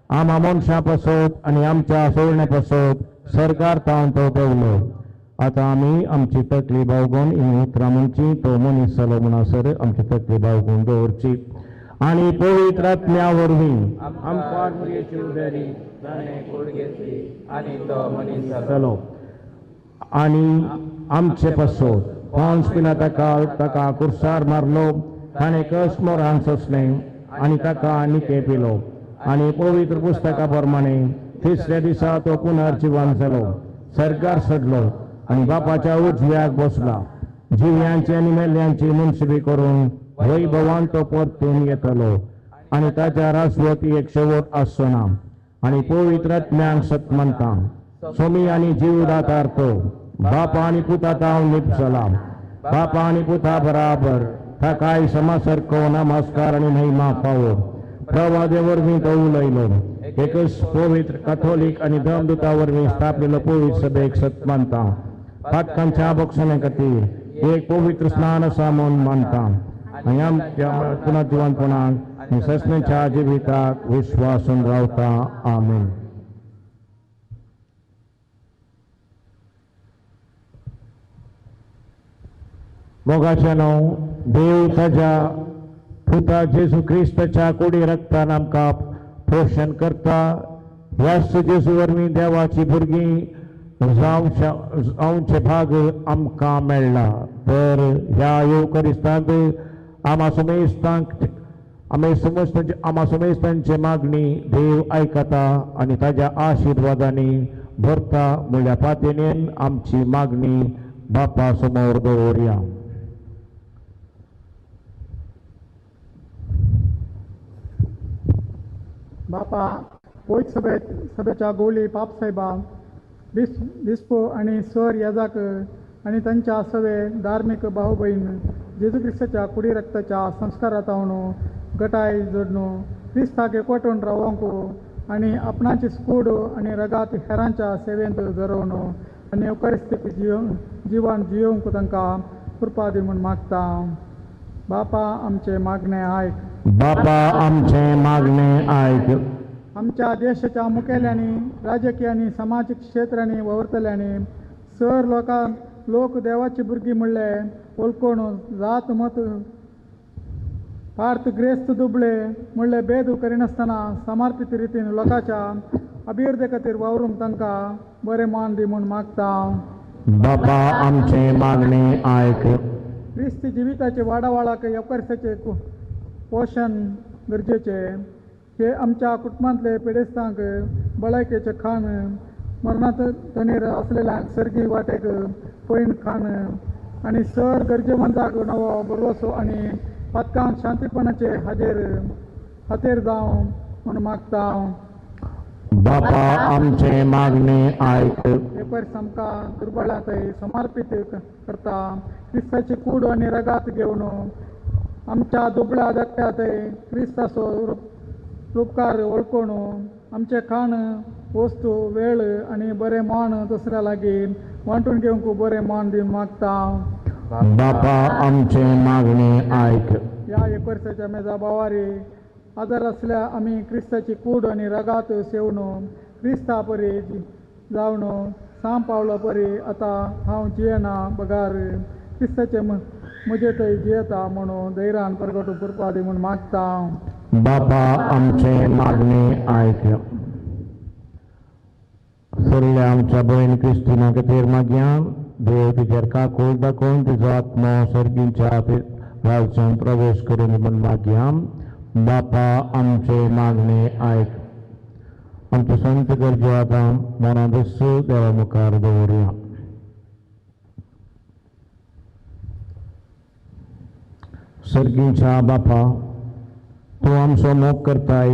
Speaker 7: आमा मनशां पासत आनी आमच्या सोडणे पासत सरकार तावन तो देवलो. आतां आमी आमची तकली बावगून ही उतरां म्हणची, तो मनीस जालो म्हणसर आमची तकली बावगून दवरची आनी पवित्र आत्म्या वरवीं
Speaker 8: आमकां मुरयेची उदरी ताणें कूड घेतली आनी तो मनीस
Speaker 7: जालो आनी आमचे पासत पांच पिलाता काळ ताका कुर्सार मारलो, ताणें कस मोरान सोंसलें आनी ताका निके पिलो आनी पवित्र पुस्तका प्रमाणे तिसऱ्या दिसा तो पुनर्जिवन जालो, सरकार सडलो आनी बापाच्या उजव्याक बसला. जिव्यांची आनी मेल्ल्यांची मुनसिबी करून वैभवान तो परतून येतलो आनी ताच्या रासवती एक शेवट आसचो ना. आनी पवित्र आत्म्यांक सत मानता, सोमी आनी जीवदातार तो बापा आनी पुता तावन निपसला, बापा आनी पुता बराबर ताकाय समासारको नमस्कार आनी महिमा फावो. प्रवादे वरवीं तो उलयलो, एकच पवित्र कथोलीक आनी धर्मदूता वरवीं स्थापलेलो पवित्र सभेक सत मानता, पातकांच्या बक्षण्या खातीर एक पवित्र स्नान आसा म्हूण मानता आनी आमच्या पुनर्जिवनपणाक आनी ससनेच्या जिविताक विश्वासून रावता. आमेन. मोगाच्यानो, देव ताज्या पुता जेजू क्रिस्ताच्या कुडी रक्तान आमकां पोशण करता. ह्याच जेजू वरवीं देवाची भुरगीं जावचे भाग आमकां मेळ्ळा. तर ह्या येवकरिस्तांत आमा सुमेस्तांक आमी समजतांची आमा सुमेस्तांची मागणी देव आयकता आनी ताज्या आशिर्वादांनी भरता म्हणल्या पातयेन आमची मागणी बापा समोर दवरया.
Speaker 9: बापा पयत सभेच्या गोली पापसाहेबा बिस्पो आनी सर याजाक आनी तांच्या सवे धार्मीक भाव भयण जेजू क्रिस्ताच्या कुडी रक्ताच्या संस्कारात हांव गटाय जोडणू क्रिस्ताक एकवटून रावोंक आनी आपणाची कूड आनी रगात हेरांच्या सेवेंत जरोवन आनी येवकारिस्तीक जिवन जियोवंक तांकां कृपा दी म्हूण मागता. बापा आमचें मागणें आयक.
Speaker 7: बापा आमचें मागणें आयक.
Speaker 9: आमच्या देशाच्या मुखेल्यांनी राजकीय आनी समाजीक क्षेत्रांनी वावुरतल्यांनी सर लोक देवाची भुरगीं म्हणले वळखून जात मत पार्थ ग्रेस्त दुबळे म्हणले भेद करिनासतना समर्पित रितीन लोकांच्या अभिवृद्धी खातीर वावरूंक तांकां बरें मान दी म्हूण मागता.
Speaker 7: बापा आमचें मागणें आयक.
Speaker 9: क्रिस्ती जिविताचे वाडावाळाक येवकारिस्ताचें पोशण गरजेचें. हे आमच्या कुटुंबांतले पिडेस्तांक भलायकेचें खाण मरणात तणीर आसलेल्यांक सर्गी वाटेक पयण खाण आनी सर गरजेमंदाक नवो बरवसो आनी पातकांक शांतीपणाचे हाजेर हातेर जावं म्हूण मागता.
Speaker 7: बापा आमचे मागणे आयक.
Speaker 9: पेपर आमकां दुर्बळांतय समर्पीत करता. क्रिस्ताची कूड आनी रगात घेवन आमच्या दुबळ्या धाकट्यांतय क्रिस्ताचो रुपकार वळखून आमचें खाण वस्तू वेळ आनी बरें मान दुसऱ्या लागीं वांटून घेवंक बरें मान दिवन मागता.
Speaker 7: बापा आमचे मागणे आयक.
Speaker 9: ह्या एकवर्साच्या मेजा बावारी आदार आसल्या आमी क्रिस्ताची कूड आनी रगात सेवन क्रिस्ता परी जावन साम पावलो परी आतां हांव जियेना बगार क्रिस्ताचे म्हजे थंय जियेता म्हणून धैर्यान परगटू पुरपा दी म्हूण मागता.
Speaker 7: बापा आमचे मागणे आयक. सगळ्या आमच्या भयण क्रिस्तिना खातीर मागया देव तिचेर काकूळ दाखोवन तिचो आत्मो सर्गींच्या राज्यांत प्रवेश करून म्हूण मागया. बापा आमचे मागणे आयक. आमचे संत गरजो आतां मना दसू देवा मुखार दवरुया. सर्गींच्या बापा तूं आमचो मोग करताय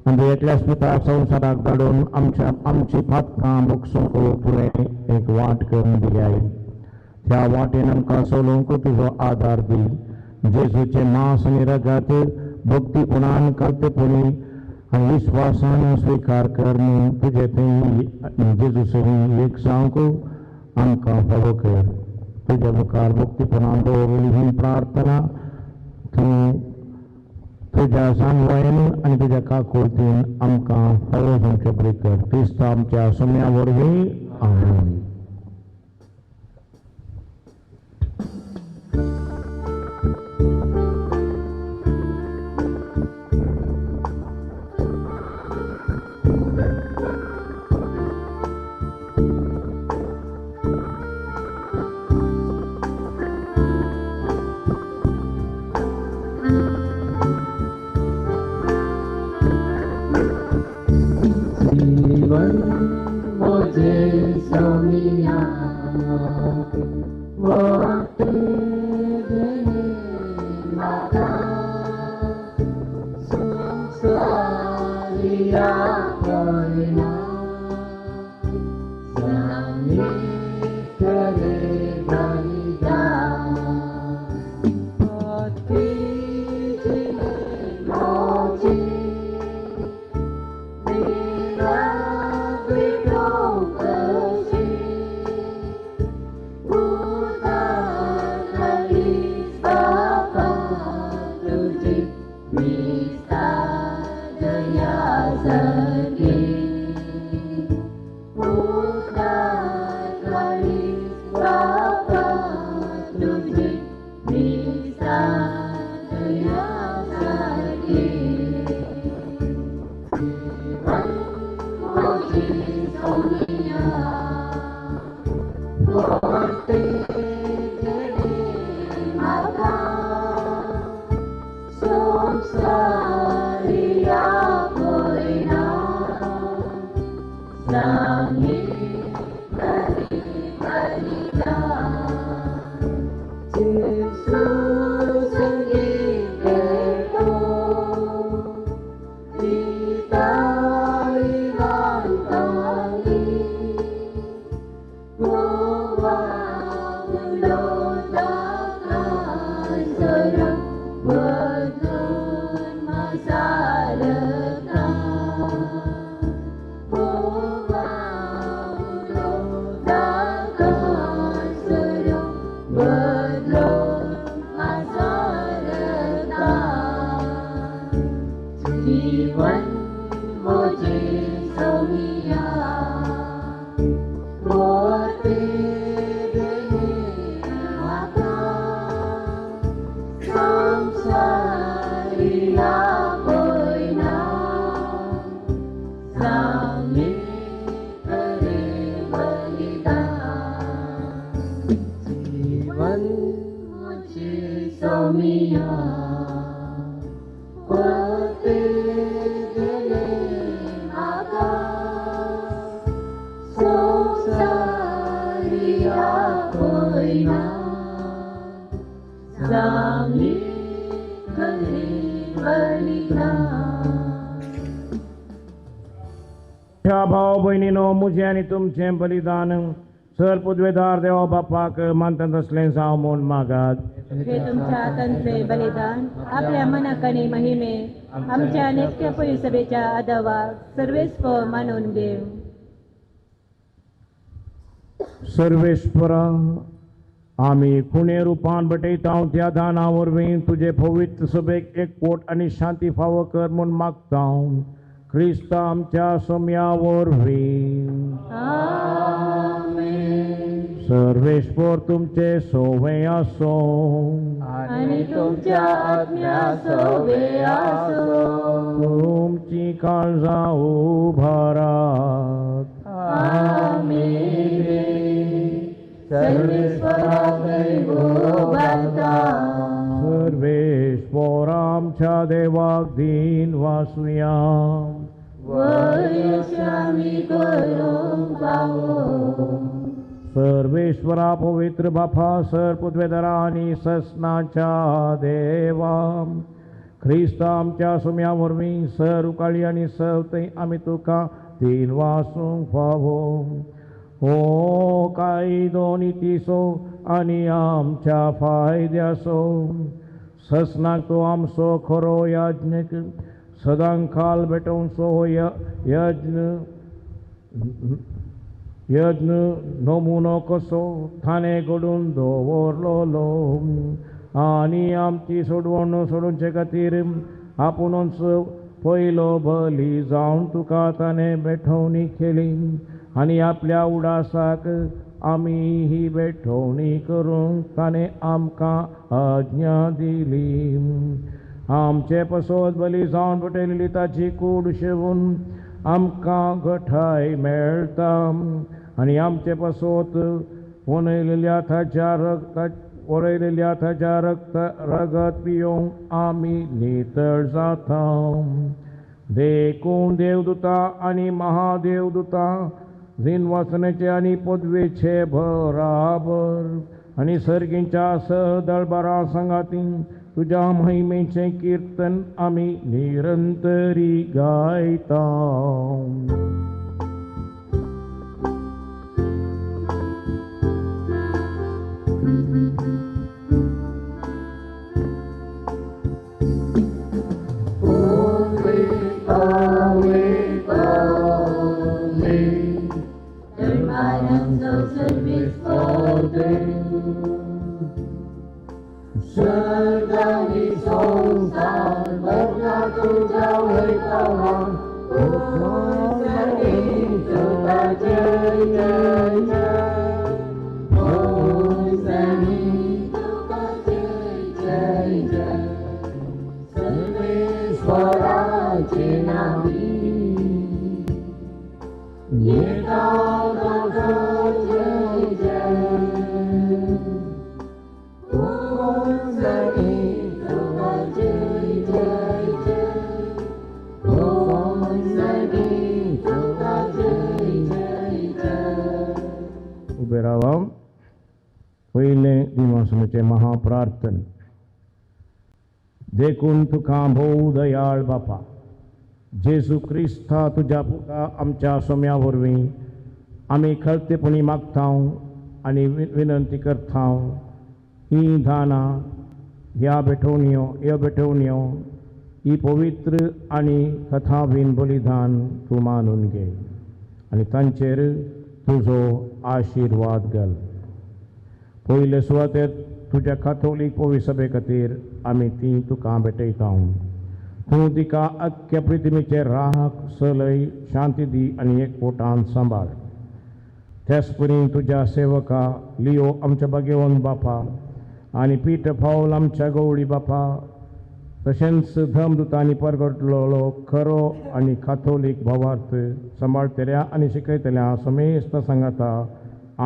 Speaker 7: आनी एकल्याच पुता संवसाराक धाडून आमच्या आमची पातकां भोगसूंक तुवें एक वाट करून दिल्याय. त्या वाटेन आमकां चलोवंक तुजो आदार दी. जेजूचें मांस आनी रगात भक्तीपणान कर्तेपणी आनी विस्वासान स्विकार कर म्हूण तुजे थंय जेजू सरीं एक जावंक आमकां फावो कर. तुज्या मुखार भक्तीपणान दवरिल्ली ही प्रार्थना तूं तुज्या सांगवायन आनी तुज्या काकुळतीन आमकां फावो जावचे बरी कर. क्रिस्त आमच्या सम्या वरवीं. आमेन.
Speaker 1: जावं खरें बलिदान.
Speaker 7: ह्या भाव भयणीनो म्हजें आनी तुमचें बलिदान सर पुदवेदार देवा बापाक मानतात तसलें जावं म्हूण मागात.
Speaker 1: हे तुमच्या हातांतले बलिदान आपल्या मनाक आनी महिमे आमच्या नित्य परिसभेच्या आदावाक सर्वेस्प मानून घेव.
Speaker 7: सर्वेस्परा आमी खुणे रुपान बटयता त्या दाना वरवीं तुजे पवित्र सभेक एकवट आनी शांती फावो कर म्हूण मागता क्रिस्त आमच्या सोम्या वरवीं. सर्वेस्पर तुमचे सोवे आसो
Speaker 1: आनी तुमच्या आत्म्या सोवे आसो.
Speaker 7: तुमची काळजां उभारात.
Speaker 1: आमी सर्वेस्पराक उभारता.
Speaker 7: सर्वेस्पर आमच्या देवाक दीन वासुया.
Speaker 1: वयस आमी करूंक पावो.
Speaker 7: सर्वेश्वरा पवित्र बापा सर पुदवेदारा आनी ससनाच्या देवा ख्रिस्त आमच्या सुम्या वरवीं सर उकाळी आनी सवतय आमी तुका तीन वासूंक फावो. हो कायदो नितीसो आनी आमच्या फायद्यासो ससनाक तो आमचो खरो याज्ञक सदां काल भेटोवचो यज्ञ यज्ञ नमुनो कसो थाने घडून दवरलोलो आनी आमची सोडवण सोडोवचे खातीर आपुणूच पयलो बली जावन तुका ताणें भेटवणी केली आनी आपल्या उडासाक आमी ही भेटवणी करूंक ताणें आमकां आज्ञा दिली. आमचे पसत बली जावन पेटयलेली ताची कूड शेवून आमकां गठाय मेळटा आनी आमचे पसत वनयलेल्या ताच्या रगता वरयलेल्या ताच्या रक्त रगत पियोवंक आमी नितळ जाता. देखून देवदूता आनी महादेवदूता जिनवासनेचे आनी पदवेचे बराबर आनी सर्गींच्या सदळबारा सांगाती तुज्या महिमेचें कीर्तन आमी निरंतरी गायता. उबे रावा. पयलें दिवासनाचें महाप्रार्थन. देखून तुका भोव दयाळ बापा जेजू क्रिस्ता तुज्या पुता आमच्या सोम्या वरवीं आमी खलतेपणी मागता आनी विनंती करता हीं दानां ह्या भेटवण्यो ह्यो भेटवण्यो ही पवित्र आनी कथाबीन बलिदान तूं मानून घे आनी तांचेर तुजो आशिर्वाद घाल. पयले सुवातेर तुज्या काथोलीक पवित्र सभे खातीर आमी ती तुका भेटयता. तूं तिका अख्ख्या पृथ्वीचेर राख सलय शांती दी आनी एकवटान सांबाळ. त्याच परी तुज्या सेवका लियो आमच्या भाग्यवंत बापा आनी पीठ फावल आमच्या गवळी बापा तशेंच धर्मदूतांनी परगटलेलो खरो आनी काथोलीक भावार्थ सांबाळटल्या आनी शिकयतल्या समेस्त सांगाता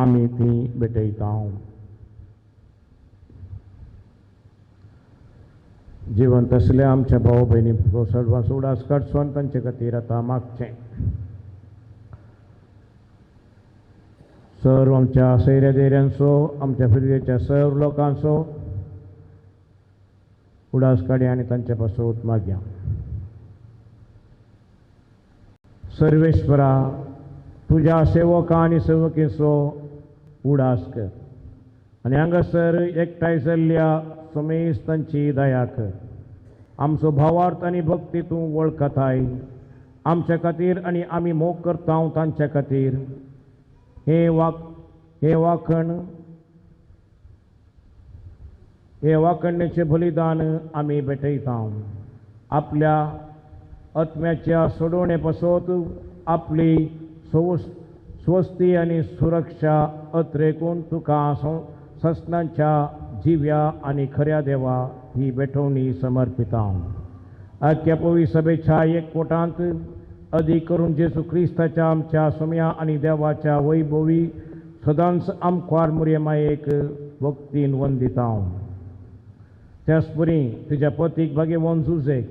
Speaker 7: आमी ती भेटयता. जिवंत आसल्या आमच्या भाव भयणी सर्वांचो उडास काडचो आनी तांचे खातीर आतां मागचें. सर्व आमच्या सैऱ्या धैर्यांचो आमच्या फिरयेच्या सर्व लोकांचो उडास काडया आनी तांचे पासत मागया. सर्वेश्वरा, तुज्या सेवका आनी सेवकेचो उडास कर आनी हांगासर एकठांय जाल्ल्या समेस्तांची दया कर. आमचो भावार्थ आनी भक्ती तूं वळखताय. आमच्या खातीर आनी आमी मोग करता तांच्या खातीर हे वाखण हे वाखणणेचें बलिदान आमी भेटयता. आपल्या आत्म्याच्या सोडोवणे पासत आपली स्वस्ती आनी सुरक्षा अत्रेकून तुका ससनाच्या जिव्या आनी खऱ्या देवा ही भेटवणी समर्पिता. आख्या पवी सभेच्या एक कोटांत अदीक करून जेजू क्रिस्ताच्या आमच्या सोम्या आनी देवाच्या वैभवी सदांच आमकार मुरयमायेक भक्तीन वंदिता. त्याच परी तुज्या पतीक भाग्यवंत जुजेक,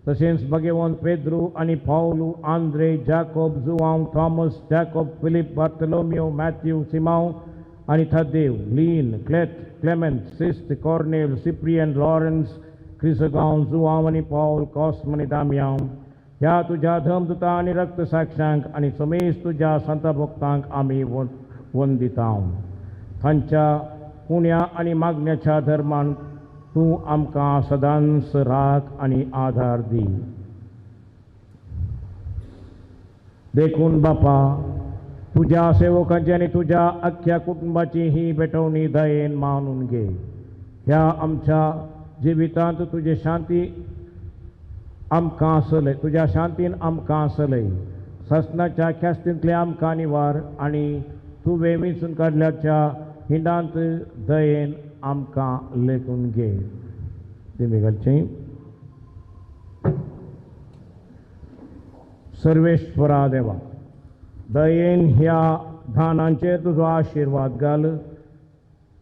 Speaker 7: तशेंच भाग्यवंत पेद्रू आनी Paulu, Andre, Jacob, Joao, Thomas, Jacob, Philip, Bartholomew, Matthew, Simao आनी Thaddeo, Leon, Clet, Clement, Sixte, Cornel, Cyprian, Lawrence, Chrysogone, Joao आनी पावल, कॉस्म आनी दामयांव ह्या तुज्या धर्मदुता आनी रक्त साक्षांक आनी समेज तुज्या संत भक्तांक आमी वंदिता. तांच्या पुण्या आनी मागण्याच्या धर्मान तूं आमकां सदांच राख आनी आधार दी. देखून बापा, तुज्या सेवकांची आनी तुज्या अख्ख्या कुटुंबाची ही भेटवणी दयेन मानून घे. ह्या आमच्या जिवितांत तुजे शांती आमकां आसलय, तुज्या शांतीन आमकां आसलय. ससनाच्या ख्यास्तींतले आमकां निवार आनी तुवें विंचून काडल्याच्या हिंडांत दयेन आमकां लेखून घे. दिमी घालची. सर्वेश्वरा देवा, दयेन ह्या धानांचेर तुजो आशिर्वाद घाल.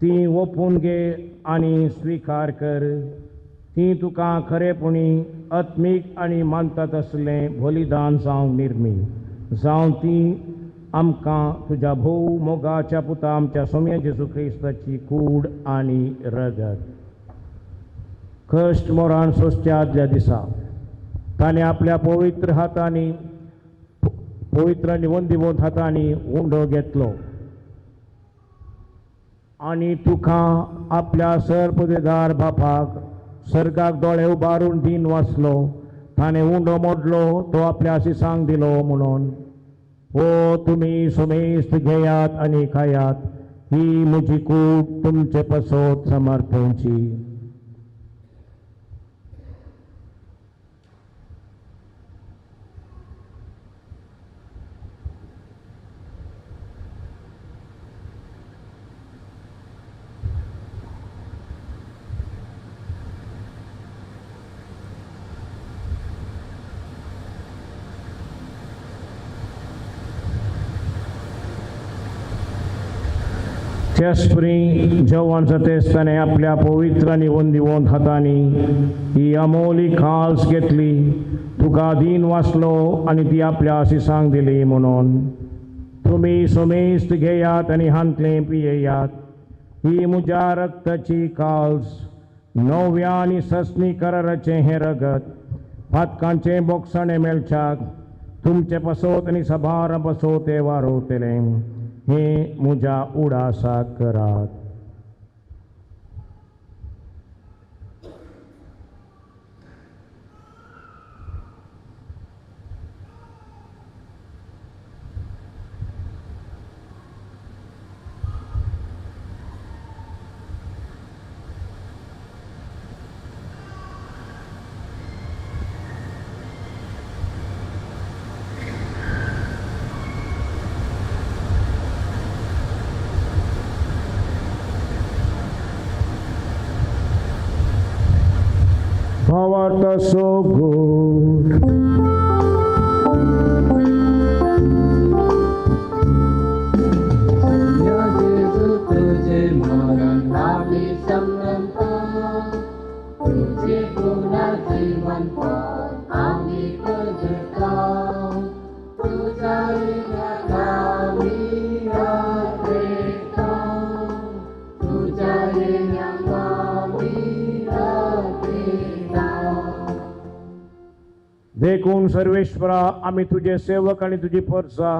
Speaker 7: ती ओपून घे आनी स्विकार कर. ती तुका खरेपणी आत्मीक आनी मानता तसलें बलिदान जावंक निर्मी जावं. ती आमकां तुज्या भोव मोगाच्या पुता आमच्या सोम्या जेजू क्रिस्ताची कूड आनी रगत. कश्ट मोरान सोंसच्या आदल्या दिसा ताणें आपल्या पवित्र हातांनी, पवित्र आनी वंदिवंत हातांनी उंडो घेतलो आनी तुका आपल्या सरपदेदार बापाक सर्गाक दोळे उबारून दीन वाचलो. ताणें उंडो मोडलो, तो आपल्या शिसांक दिलो म्हणून, हो तुमी सुमेस्त घेयात आनी खायात, ही म्हजी कूड तुमचे पासत समर्पणची. त्याचपरी जेवण जातेस ताणें आपल्या पवित्र आनी वंदिवंत हातांनी ही अमोली खास घेतली, तुका दीन वाचलो आनी ती आपल्या आशिसांक दिली म्हणून, तुमी सुमेस्त घेयात आनी हांतलें पियेयात. ही म्हज्या रक्ताची काल्स, नव्या आनी ससनी कराराचें हें रगत, पातकांचें बोगसाणें मेळच्याक तुमचे पासत आनी सभार पासत तें वारोवतलें. हे म्हज्या उडासाक करात. Thou art so good. देखून सर्वेश्वरा, आमी तुजे सेवक आनी तुजी परसा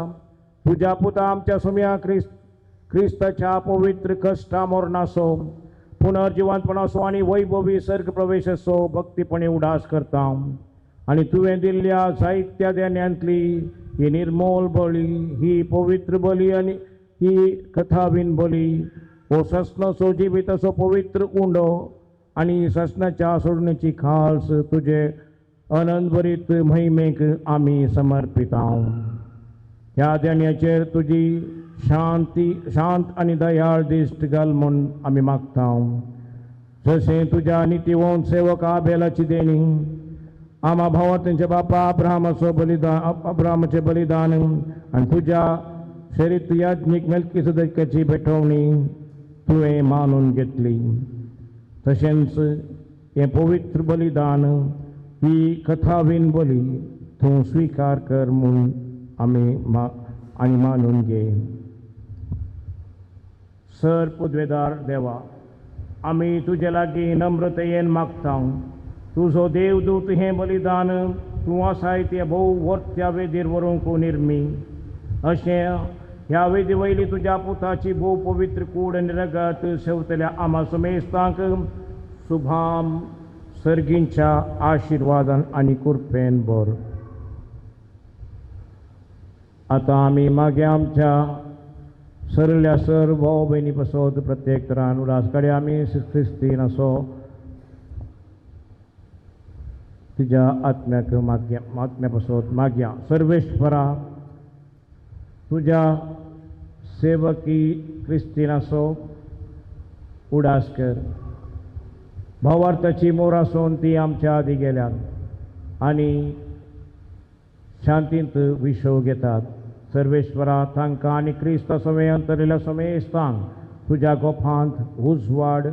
Speaker 7: तुज्या पुता आमच्या सुम्या क्रिस्ताच्या पवित्र कश्टा मरणाचो, पुनर्जिवंतपणाचो आनी वैभवी सर्ग प्रवेशाचो भक्तीपणे उडास करता आनी तुवें दिल्ल्या जायत्या देण्यांतली ही निर्मोल बळी, ही पवित्र बली आनी ही कथावीन बली, हो ससनाचो जिविताचो पवित्र उंडो आनी ससनाच्या सोडण्याची खास तुजे अनंतभरीत महिमेक आमी समर्पिता. ह्या देण्याचेर तुजी शांती शांत आनी दयाळ दिश्ट घाल म्हूण आमी मागता. जशें तुज्या नितीवंत सेवक आबेलाची देणी, आमा भावा तेंच्या बापा अब्राहमाचो बलिदान, अब्राहमाचें बलिदान आनी तुज्या शरीत याज्ञीक मेल्कीसदकाची भेटवणी तुवें मानून घेतली, तशेंच हें पवित्र बलिदान, ही कथावीन बली तूं स्विकार कर म्हूण आमी आनी मानून घे. सर पुदवेदार देवा, आमी तुजे लागीं नम्रतेन मागता, तुजो देवदूत हें बलिदान तूं आसाय ते भोव वर्त्या वेदीर व्हरूंक निर्मी, अशें ह्या वेदी वयली तुज्या पुताची भोव पवित्र कूड आनी रगत शेवतल्या आमा समेस्तांक सुभाम सर्गींच्या आशिर्वादान आनी कृपेन भर. आतां आमी मागीर आमच्या सरल्या सर भाव भयणी पसत प्रत्येक तरान उडास कडेन आमी क्रिस्तीन असो तुज्या आत्म्याक मागया, आत्म्या पसत मागया. सर्वेश्वरा, तुज्या सेवकी क्रिस्तीनाचो उडास कर. भावार्थाची मोर आसून ती आमच्या आदी गेल्यात आनी शांतींत विशव घेतात. सर्वेश्वरा, तांकां आनी क्रिस्त समय अंतरिल्ल्या समेस्तांक तुज्या गोफांत उजवाड,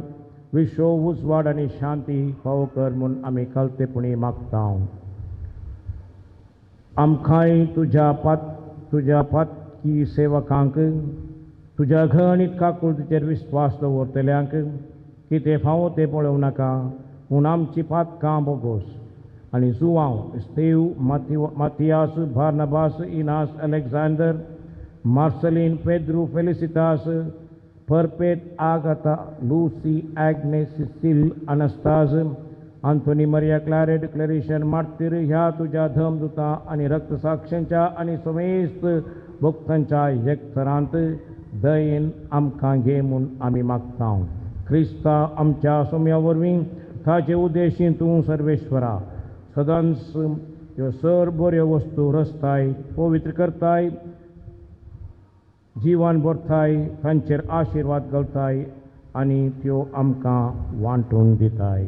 Speaker 7: विशव उजवाड आनी शांती फावो कर म्हूण आमी कलतेपणी मागता. आमकांय तुज्या पातकी सेवकांक, तुज्या घणीत काकुळतीचेर विस्वास दवरतल्यांक कितें फावो तें पळोवं नाका, पूण आमची पातकां बोगोस आनी Joao, Estevao, Matias, Barnabas, Inas, Alexander, Marcelin, Pedro, Felicitas, Perpet, Agatha, Lucy, Agnes, Cecil, Anastase, Anthony Maria Claret, Claretian Martyr ह्या तुज्या धर्मदूता आनी रक्तसाक्षांच्या आनी समेस्त भक्तांच्या एकसरांत दयेन आमकां घे म्हूण आमी मागता. क्रिस्ता आमच्या सोम्या वरवीं ताचे उद्देशीन तूं सर्वेश्वरा सदांच ह्यो सर बऱ्यो वस्तू रचताय, पवित्र करताय, जिवन भरताय, तांचेर आशिर्वाद घालताय आनी त्यो आमकां वांटून दिताय.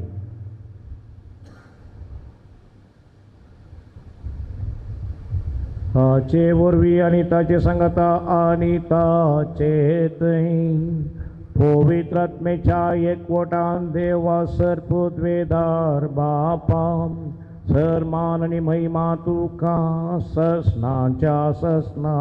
Speaker 7: ताचे वरवीं आनी ताचे सांगाता आनी ताचे थंय पवित्र आत्मेच्या एकवटान देवा सर पुदवेदार बापा, सर मान आनी महिमा तुका ससनाच्या ससना.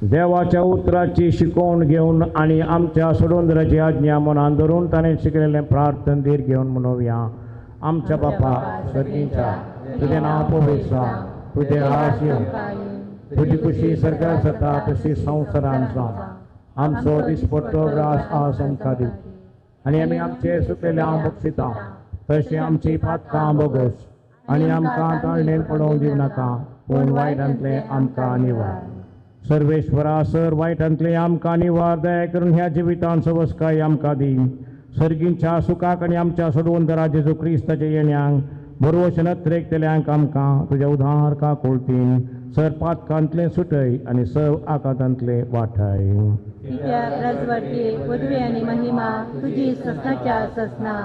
Speaker 7: देवाच्या उतराची शिकवण घेवन आनी आमच्या सोडवंदराची आज्ञा मनान धरून ताणें शिकयल्लें प्रार्थन धीर घेवन म्हणोवया. आमच्या बापा सर्गींच्या, तुजें नांव पवित्र जावं, तुजें राज येवं, तुजी खुशी सरकार जाता तशी संवसारान जावं. आमचो दिसपट्टो ग्रास आज आमकां दी आनी आमी आमचे सुकलेले हांव बक्षिता तशें आमची पातकां बोगोस आनी आमकां ताळणेर पडोवंक दिवं नाका, पूण वायटांतलें आमकां निवार. सर्वेश्वरा, सर वायटांतलें आमकां निवार, दया करून ह्या जिवितान सवस्काय आमकां दी. सर्गींच्या सुखाक आनी आमच्या सोडवंतरा जेजू क्रिस्ताच्या येण्यांक बरोवश नत्रेकतल्यांक आमकां तुज्या उदार काकुळतीन सर पातकांतलें सुटय आनी सव आकांतांतलें वाठाय.
Speaker 1: कित्याक राजवटी पदवी आनी महिमा तुजी ससनाच्या ससना.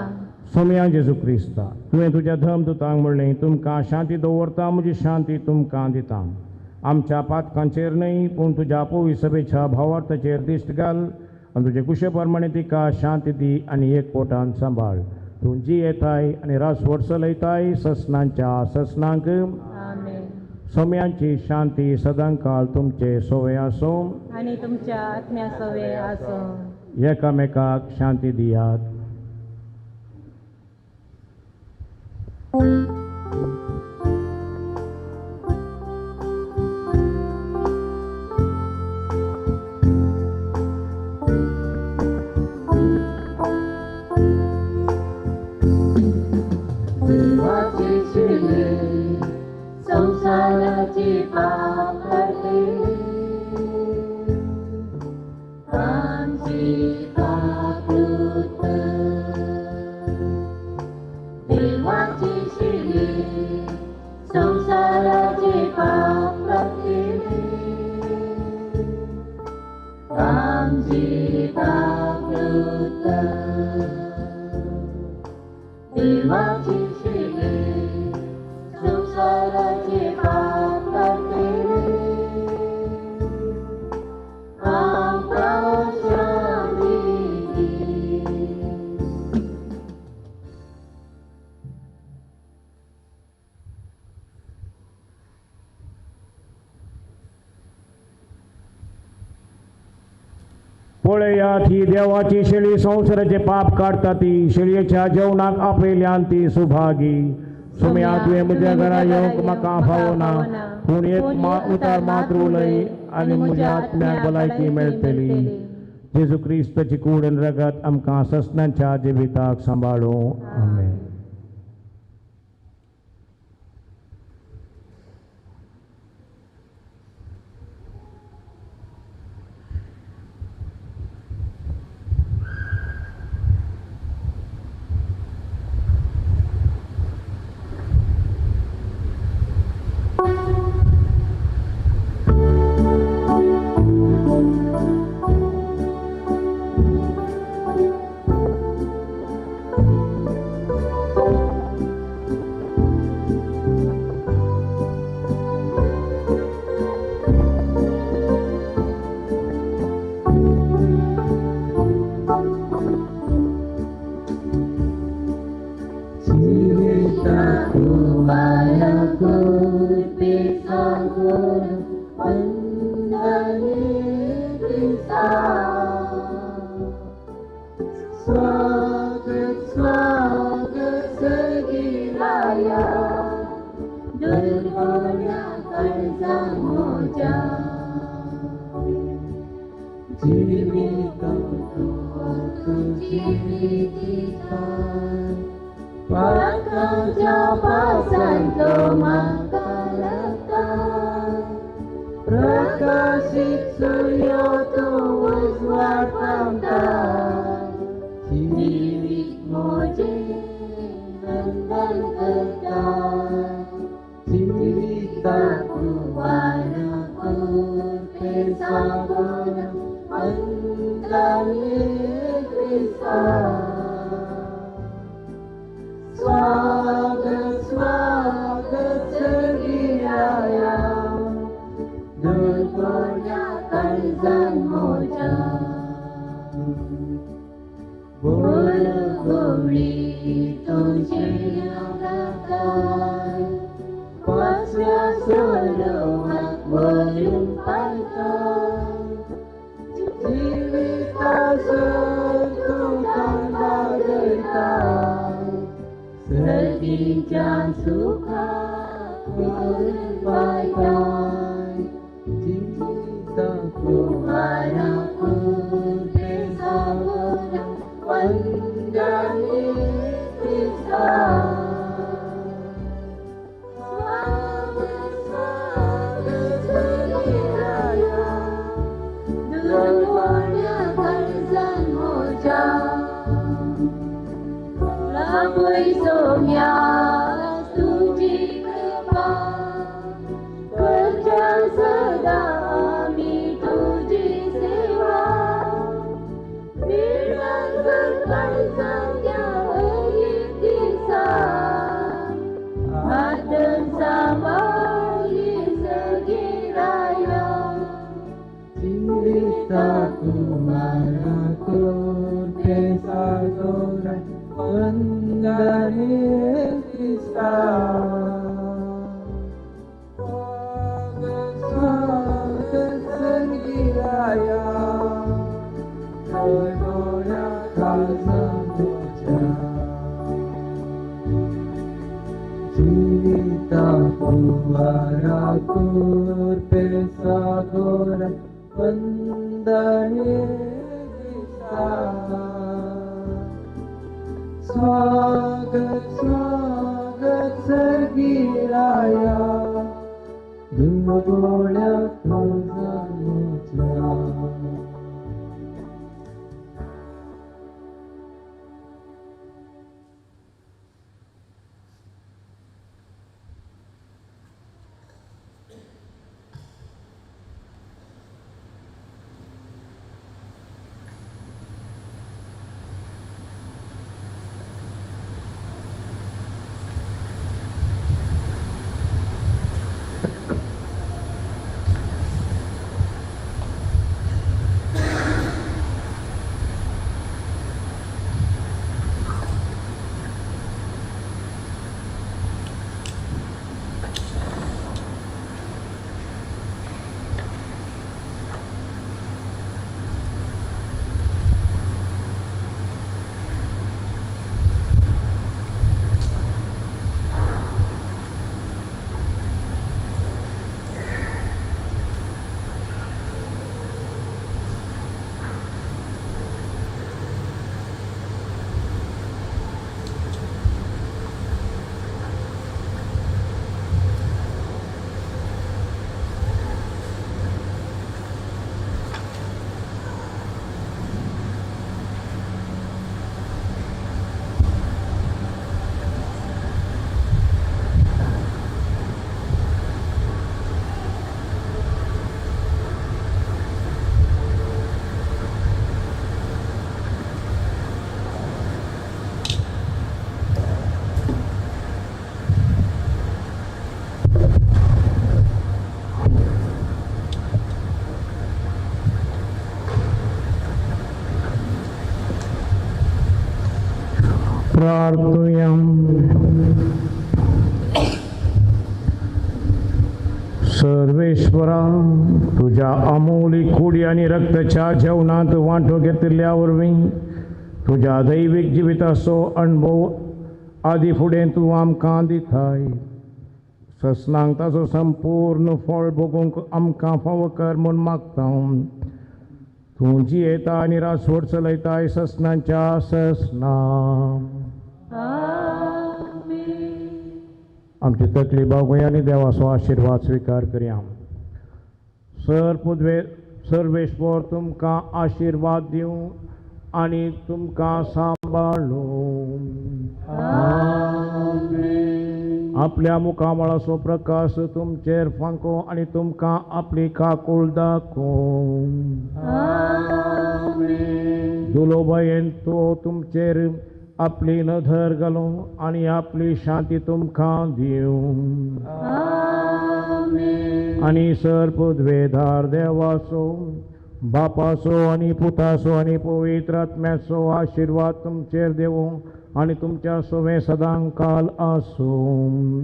Speaker 7: सोम्या जेजू क्रिस्ता, तुवें तुज्या धर्मदूतांक म्हणलें, तुमकां शांती दवरता, म्हजी शांती तुमकां दिता. आमच्या पातकांचेर न्हय पूण तुज्या पवित्र सभेच्या भावार्थाचेर दिश्ट घाल आनी तुजे कुशे प्रमाणे तिका शांती दी आनी एक पोटान सांबाळ. तूं जी येताय आनी रासवट चलयताय ससनांच्या ससनांक. सोम्यांची शांती सदांकाळ तुमचे सोवे आसूं
Speaker 1: आनी तुमच्या आत्म्या सोवे आसूं.
Speaker 7: एकामेकाक शांती दियात.
Speaker 5: संसाराची पाप काडले आमची काकूत देवाची शिली संसाराचे पाप काडले आमची काकूत देवाची शिली संसाराचे पाप काडले आमकां शांती दी.
Speaker 7: पळयात ही देवाची शेळी संवसाराचे पाप काडटा ती शेळयेच्या जेवणाक आपयल्यान ती सुभागी. सोम्या तुवें म्हज्या घरा येवंक म्हाका फावना पूण एक उतार मात्र उलय आनी म्हज्या आत्म्याक भलायकी मेळटली. जेजू क्रिस्ताची कूड आनी रगत आमकां ससनाच्या जिविताक सांबाळूं. आमेन.
Speaker 10: Vandare Krishna. म्हज्या जिविता कुवारा कोरपे सागोर वंदने दिसा स्वागत स्वागत सर्गिराया दुर्गोळ्या म्हज्या.
Speaker 7: प्रार्थुया. सर्वेश्वरा, तुज्या अमोली कुडी आनी रक्ताच्या जेवणांत वांटो घेतिल्ल्या वरवीं तुज्या दैवीक जिविताचो अणभव आदी फुडें तूं आमकां दिताय. ससनांक ताचो संपूर्ण फळ भोगूंक आमकां फावो कर म्हूण मागता. तूं जियेता आनी रासवड चलयताय ससनांच्या ससना. आमची तकली बागोया आनी देवाचो आशिर्वाद स्विकार करया. सर पुदवे सर्वेश्वर तुमकां आशिर्वाद दिवं आनी तुमकां सांबाळूं. आपल्या मुखामळाचो प्रकाश तुमचेर फांको आनी तुमकां आपली काकूळ दाखोवं. दुलोबयेन तो तुमचेर आपली नदर घालूं आनी आपली शांती तुमकां दिवं. आनी सर पुदवेदार देवाचो बापाचो आनी पुताचो आनी पवित्र आत्म्याचो आशिर्वाद तुमचेर देवूं आनी तुमच्या सवें सदां काल आसूं.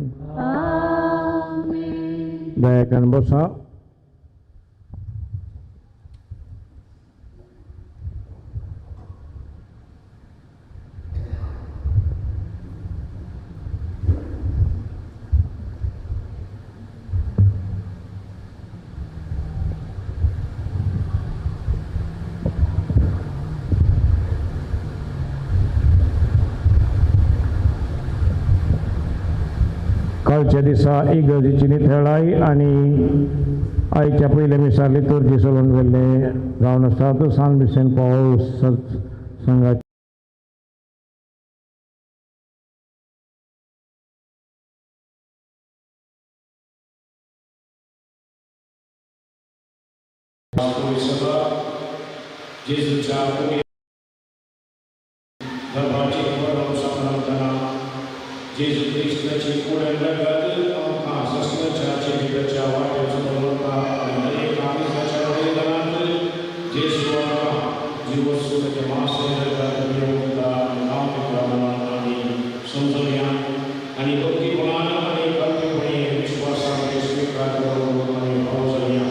Speaker 7: दयाकन बसा. कालच्या दिसा इगर्जेची निथळाय आनी आयच्या पयल्या मिसार लितुर्जी चलोवन गेल्ले जावन आसात सान विसेंत पावल संघाचे
Speaker 8: जेजू क्रिस्ताची कूड रगत आमकां सस्नाच्या जिविताच्या वाटेचो दवरता आनी दरेक आमिसाच्या बलिदानांत जेजू आमकां जिवोत्सव ताचें मांस रगत मेळोवता आनी हांव तेका म्हणून आमी समजोया आनी भक्तीपणान आनी कल्पेपणी विश्वासान ते स्विकार करून आनी भाव जावया.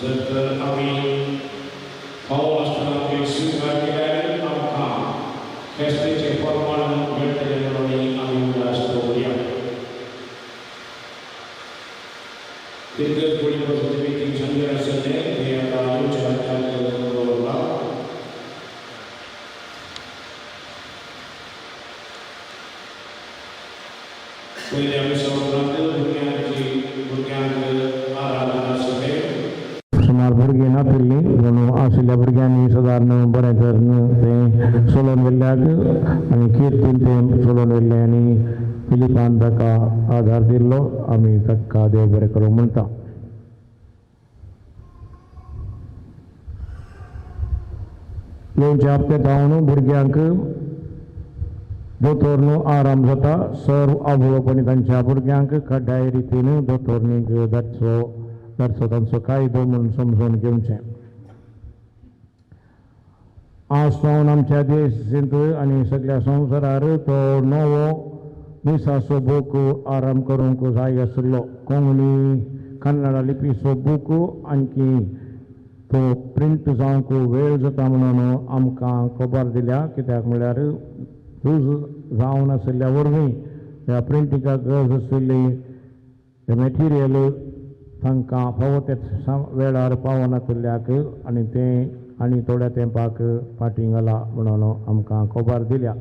Speaker 8: जर तर आमी फावो आसतना ते स्विकार केल्यार आमकां फेस्ती क्रिस्ताचें प्रमाण मेळटलें म्हणून आमी उगडास दवरुया. तितलेच कुडी बसून मिटींग संजय आशिल्लें तें आतां येवच्या हप्त्याक दवरलां. पयल्या मिसा उपरांत भुरग्यांक आराधना आशिल्लें.
Speaker 7: सुमार भुरगीं नातिल्लीं पूण आशिल्ल्या भुरग्यांनी सदारण बरें तरेन तें चलोवन व्हेल्ल्याक आनी किर्तीन तें चलोवन व्हेल्लें आनी फिलिपान ताका आदार दिल्लो. आमी ताका देव बरें करूं म्हणटा. येवच्या हप्ते जावन भुरग्यांक दोतोर न्हू आराम जाता. सर्व आवळोपणी तांच्या भुरग्यांक कड्डाय रितीन दोतोरनीक धाडचो धाडचो तांचो कायदो म्हूण समजून घेवचें. आज सावन आमच्या देशांत आनी सगळ्या संवसारार तो नवो मिसाचो बूक आराम करूंक जाय आशिल्लो. कोंकणी कन्नडा लिपीचो बूक आणखी तो प्रिंट जावंक वेळ जाता म्हणून आमकां खबर दिल्या. कित्याक म्हणल्यार झूज जावन आशिल्ल्या वरवीं ह्या प्रिंटिंगाक गरज आशिल्ली मॅटिरियल तांकां फावो ते वेळार पावनातिल्ल्याक आनी तें आनी थोड्या तेंपाक फाटीं घाला म्हणून आमकां खबर दिल्या.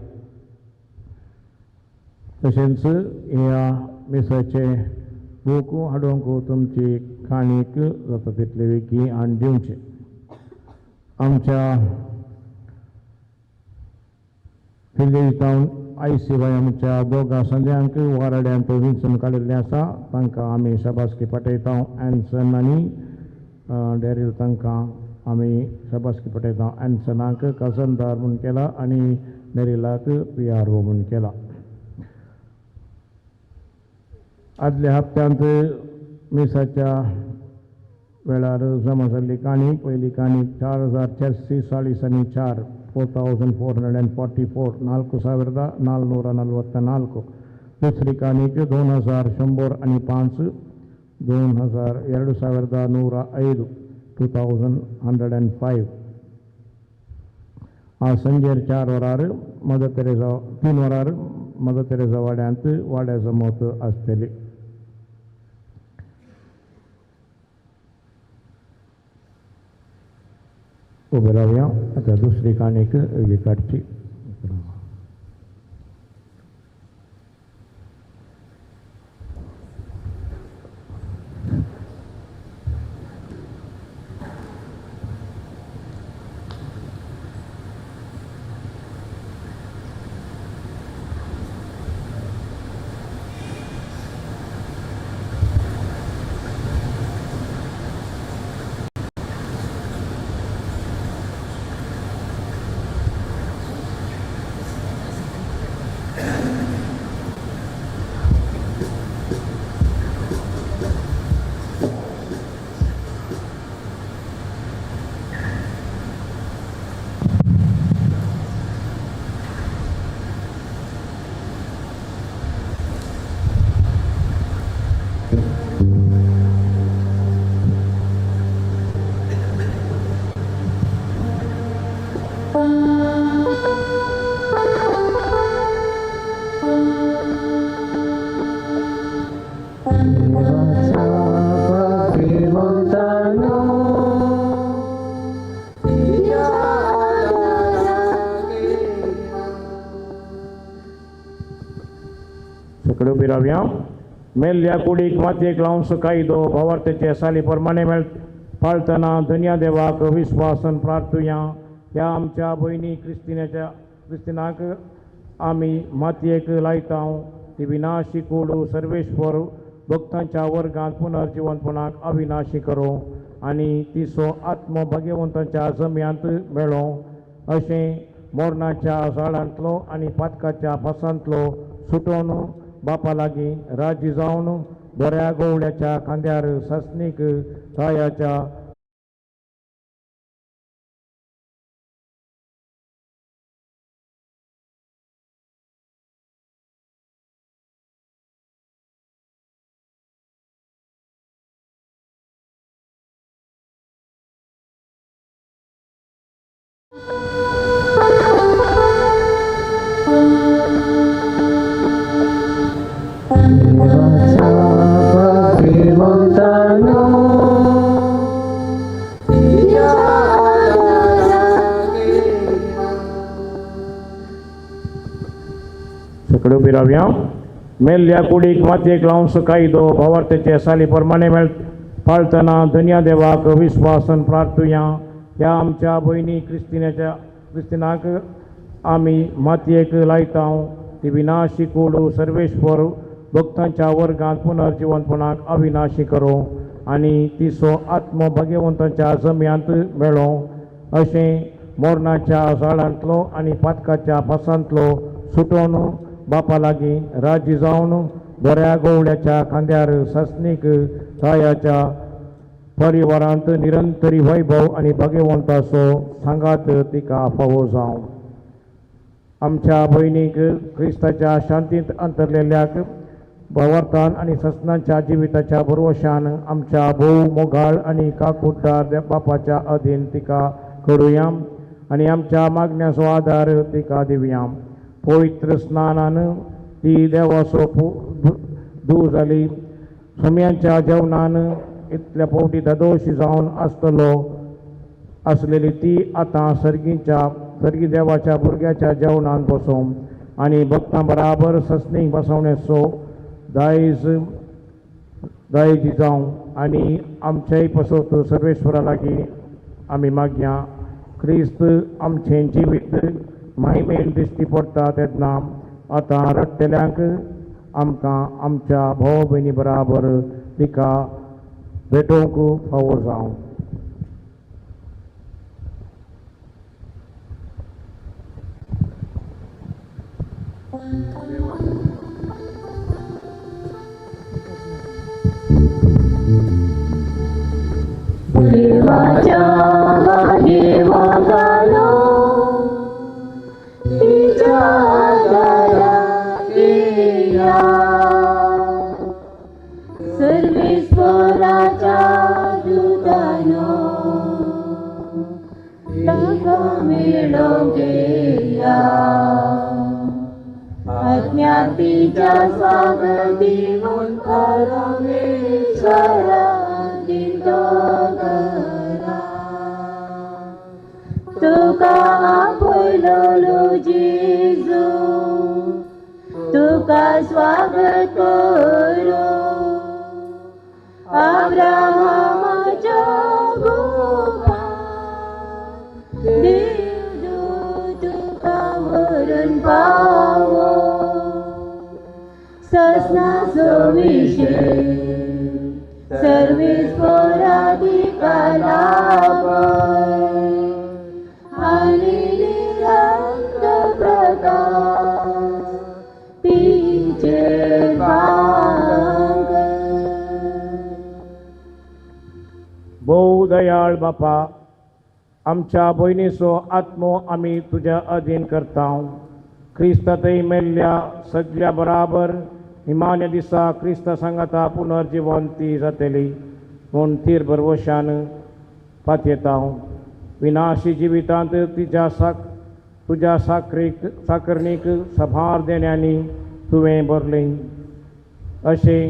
Speaker 7: तशेंच ह्या मिसाचे बूक हाडूंक तुमची काणीक जाता तितले वेगीं हाडून दिवचे. आमच्या fillets town I C Y आमच्या दोगां संद्यांक वाराड्यांत विंचून काडिल्लें आसा. तांकां आमी शाबासकी पाठयता. एन्सन आनी डॅरील तांकां आमी शाबासकी पाठयता. एन्सनाक कजनदार म्हूण केला आनी डॅरिलाक पी आर ओ म्हूण केला. आदल्या हप्त्यांत मिसाच्या वेळार जमा जाल्ली काणी पयली काणी 4444 4444 4444. दुसरी काणीक 2105 2105 2105. आज संजेर 4 वरार मदर तेरेजा 3 वरार मदर तेरेजा वाड्यांत वाड्या जमत आसतली. उबे रावया. आतां दुसरी काणीक काडची. सगळे उबी रावया. मेल्ल्या कुडीक मातयेक लावन कायदो भावार्थेचे साली प्रमाणे मेळ पाळतना धन्या देवाक विस्वासन प्रार्थुया. ह्या आमच्या भयणी क्रिस्तिनाक आमी मातयेक लायता. ती विनाशी कूड सर्वेश्वर भक्तांच्या वर्गांत पुनर्जिवंतपणाक अविनाशी करूं आनी तिचो आत्मो भाग्यवंतांच्या जम्यांत मेळो अशें मोरणाच्या झाडांतलो आनी पातकाच्या फासांतलो सुटोवन बापा लागीं राजी जावन बऱ्या गोवळ्याच्या खांद्यार सासणीक तायाच्या
Speaker 10: देवाच्या भाग्यवंतांनो, तिच्या आदाराक येया.
Speaker 8: सगळे उबी रावया. मेल्ल्या कुडीक मातयेक लावन कायदो भावार्थेचे साली प्रमाणे मेळ पाळतना धन्या देवाक विस्वासन प्रार्थुया. ह्या आमच्या भयणी क्रिस्तिनाच्या क्रिस्तिनाक आमी मातयेक लायता ती विनाशी कूड सर्वेश्वर भक्तांच्या वर्गांत पुनर्जिवंतपणाक अविनाशी करूं आनी तिचो आत्मो भाग्यवंतांच्या जम्यांत मेळो अशें मोरणाच्या झाडांतलो आनी पातकाच्या फासांतलो सुटोवन बापा लागीं राजी जावन बऱ्या गोवळ्याच्या खांद्यार सासणीक तायाच्या परिवारांत निरंतरी वैभव आनी भाग्यवंताचो सांगात तिका फावो जावं. आमच्या भयणीक क्रिस्ताच्या शांतींत अंतरलेल्याक भावार्थान आनी ससनाच्या जिविताच्या भरवशान आमच्या भोव मोगाळ आनी काकुटदार बापाच्या अधीन तिका करुया आनी आमच्या मागण्याचो आदार तिका दिवया. पवित्र स्नानान ती देवाचो दूर जाली. सोम्यांच्या जेवणान इतल्या फावटी धादोशी जावन आसतलो आसलेली ती आतां सर्गीच्या सर्गी देवाच्या भुरग्याच्या जेवणान बसोवं आनी भक्तां बराबर ससणीक बसवण्याचो दायज दायजी जावं आनी आमचेय पसत सर्वेश्वरा लागीं आमी मागया. क्रिस्त आमचें जिवीत माहिमेन दिश्टी पडटा तेन्ना आतां रडटल्यांक आमकां आमच्या भाव भयणी बराबर तिका भेटोवंक फावो जावं.
Speaker 10: देवाच्या भाग्यवंतांनो, तिच्या आदाराक येया.
Speaker 1: सर्वेश्वराच्या दूतानो, ताका मेळोवंक येया. आत्म्याक तिच्या स्वागत दिवन परमेश्वराक दितो करा. तुका आपयलोलो जेजू, तुका स्वागत करूं. अब्राहमाच्या गुफांत देवदूत तुका व्हरून पावो. ससनाचो विशय सर्वेस्परा तिका लाभय आनी निरंतर प्रकाश तिचेर फांक.
Speaker 8: भोव दयाळ बापा, आमच्या भयणीचो आत्मो आमी तुज्या अधीन करता. क्रिस्तांतय मेल्ल्या सगल्या बराबर निमाण्या दिसा क्रिस्ता सांगाता पुनर्जिवंती जातली म्हूण तीर भरवशान पातयेता. विनाशी जिवितांत तिच्या तुज्या साकरणीक सभार देण्यांनी तुवें भरलें अशें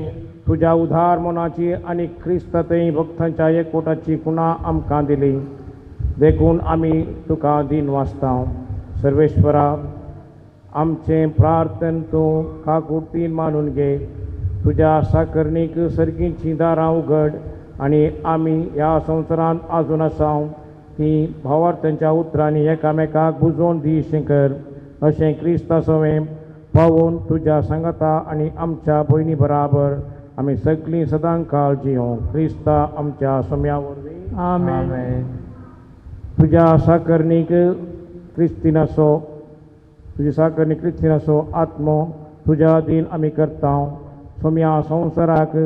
Speaker 8: तुज्या उधार मनाची आनी क्रिस्तांतय भक्तांच्या एकवटाची खुणा आमकां दिली. देखून आमी तुका दीन वाचता. सर्वेश्वरा, आमचें प्रार्थन तूं काकुळतीन मानून घे. तुज्या साकरणीक सर्गीचीं दारां उगड आनी आमी ह्या संवसारांत आजून आसा ती भावार्थांच्या उतरांनी एकामेकाक बुजोवन दी कर अशें क्रिस्ता सवें पावोवन तुज्या सांगाता आनी आमच्या भयणी बराबर आमी सगळीं सदां काळ जियों. क्रिस्ता आमच्या सोम्या वरवीं.
Speaker 9: आमेन.
Speaker 8: तुज्या साकरणीक क्रिस्तिनाचो तुजी साकरणी क्रिस्तिनाचो आत्मो तुज्या अधीन आमी करता. सोम्या संवसाराक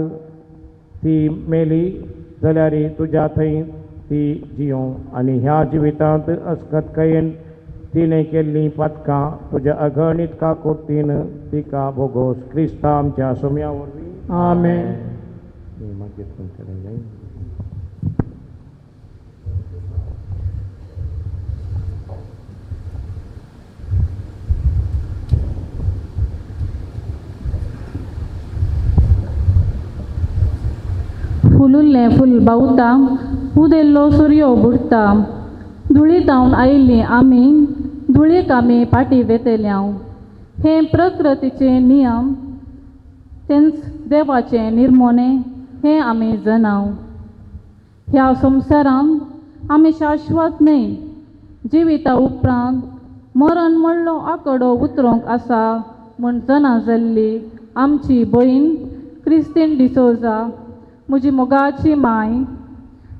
Speaker 8: ती मेली जाल्यार तुज्या थंय ती जियों आनी ह्या जिवितांत अस्कतकायेन तिणें केल्लीं पातकां तुज्या अगणीत काकुळतीन तिका भोगोस. क्रिस्ता आमच्या सोम्या वरवीं.
Speaker 9: आमेन.
Speaker 8: मागीर
Speaker 11: फुलुल्लें फूल बावता, उदेल्लो सुर्यो बुडटा, धुळी जावन आयिल्लीं आमी धुळीक आमी पाटी वेतल्यांव. हें प्रकृतीचे नियम, तेंच देवाचें निर्मोणें हें आमी जनाव. ह्या संवसारांत आमी शाश्वत न्हय. जिविता उपरांत मरण म्हणलो आंकडो उतरोंक आसा म्हूण जना जाल्ली आमची भयण क्रिस्तीन डिसोजा, म्हजी मोगाची माय,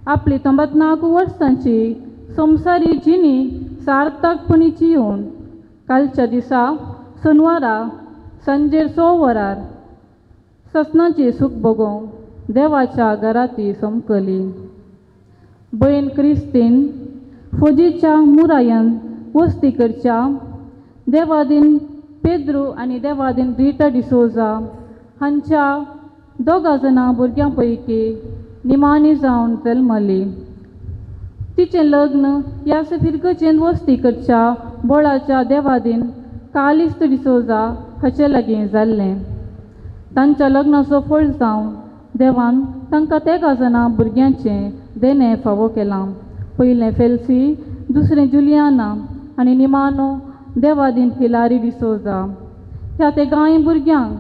Speaker 11: आपली 94 वर्सांची संवसारी जिणी सार्थकपणी जियोवन कालच्या दिसा सोनवारा सांजेर 6 वरार ससनाची सूख भोगोवंक देवाच्या घराती समकली. भयण क्रिस्तीन फौजीच्या मुरायन वस्ती करच्या देवादीन पेद्रू आनी देवादीन रिटा डिसोजा हांच्या 2 जाणां भुरग्यां पैकी निमाणी जावन जल्मली. तिचें लग्न ह्या फिरगजेन वस्ती करच्या बोळाच्या देवादीन कालिस्त डिसोजा हाचे लागीं जाल्लें. तांच्या लग्नाचो फळ जावन देवान तांकां 13 जाणां भुरग्यांचें देणें फावो केलां. पयलें फेल्सी, दुसरें जुलियाना आनी निमानो देवादीन हिलारी डिसोजा. ह्या तेगांय भुरग्यांक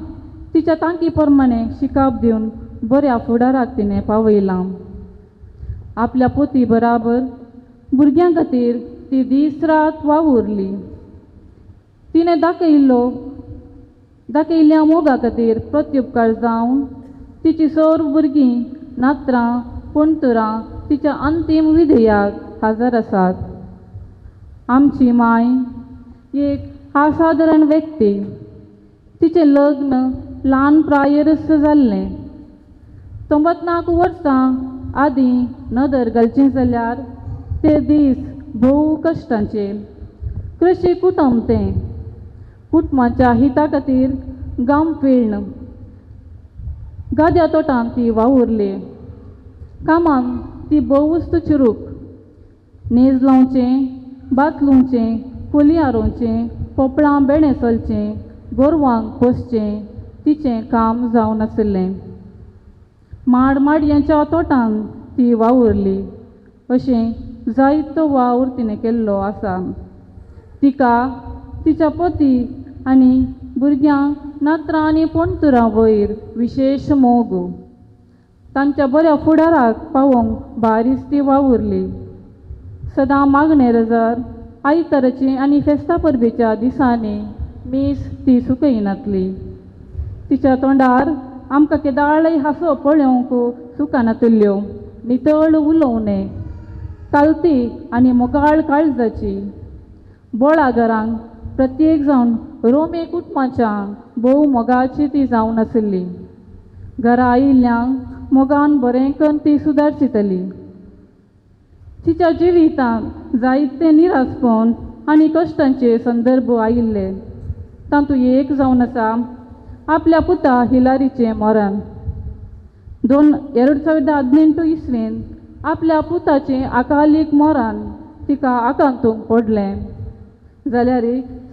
Speaker 11: तिच्या तांकी प्रमाणें शिकाप दिवन बऱ्या फुडाराक तिणें पावयलां. आपल्या पोती बराबर भुरग्यां खातीर ती दीस रात वावुरली. तिणें दाखयल्ल्या मोगा खातीर प्रत्युपकार जावन तिची सर्व भुरगीं, नातरां, पणतुरां तिच्या अंतीम विधेयाक हजर आसात. आमची माय एक असाधारण व्यक्ती. तिचें लग्न ल्हान प्रायेरच जाल्लें. 94 वर्सां आदीं नदर घालची जाल्यार ते दीस भोव कश्टांचे. कृशी कुटुंब तें. कुटुंबाच्या हिता खातीर गांवपिळण गाद्या तोटांत ती वावुरली. कामांत ती भोवच चुरूक. नेज लावचें, भात लुवचें, कोली आरोवचें, पोपळां बेणें चलचें, गोरवांक पोसचें तिचें काम जावन आशिल्लें. माड माडयांच्या तोटांत ती वावुरली. अशें जायतो वावर तिणें केल्लो आसा. तिका तिच्या पती आनी भुरग्यांक, नातरां आनी पणतुरां वयर विशेश मोग. तांच्या बऱ्या फुडाराक पावोवंक बारीच ती वावुरली. सदां मागणें रजार, आयताराची आनी फेस्ता परबेच्या दिसांनी मीस ती सुकयनातली. तिच्या तोंडार आमकां केदाळय हांसो पळोवंक सुकनातल्यो. नितळ उलोवणें, कालती आनी मोगाळ काळजाची. बोळागरांक प्रत्येक जावन रोमे कुटुंबाच्या भोव मोगाची ती जावन आशिल्ली. घरा आयिल्ल्यांक मोगान बरें करून ती सुदारचितली. तिच्या जिवितांत जायते निरासपण आनी कश्टांचे संदर्भ आयिल्ले. तातूंत एक जावन आसा आपल्या पुता हिलारीचें मरण. 2018 इसवेन आपल्या पुताचें अकालीक मरण तिका आकांतूंक पडलें. जाल्यार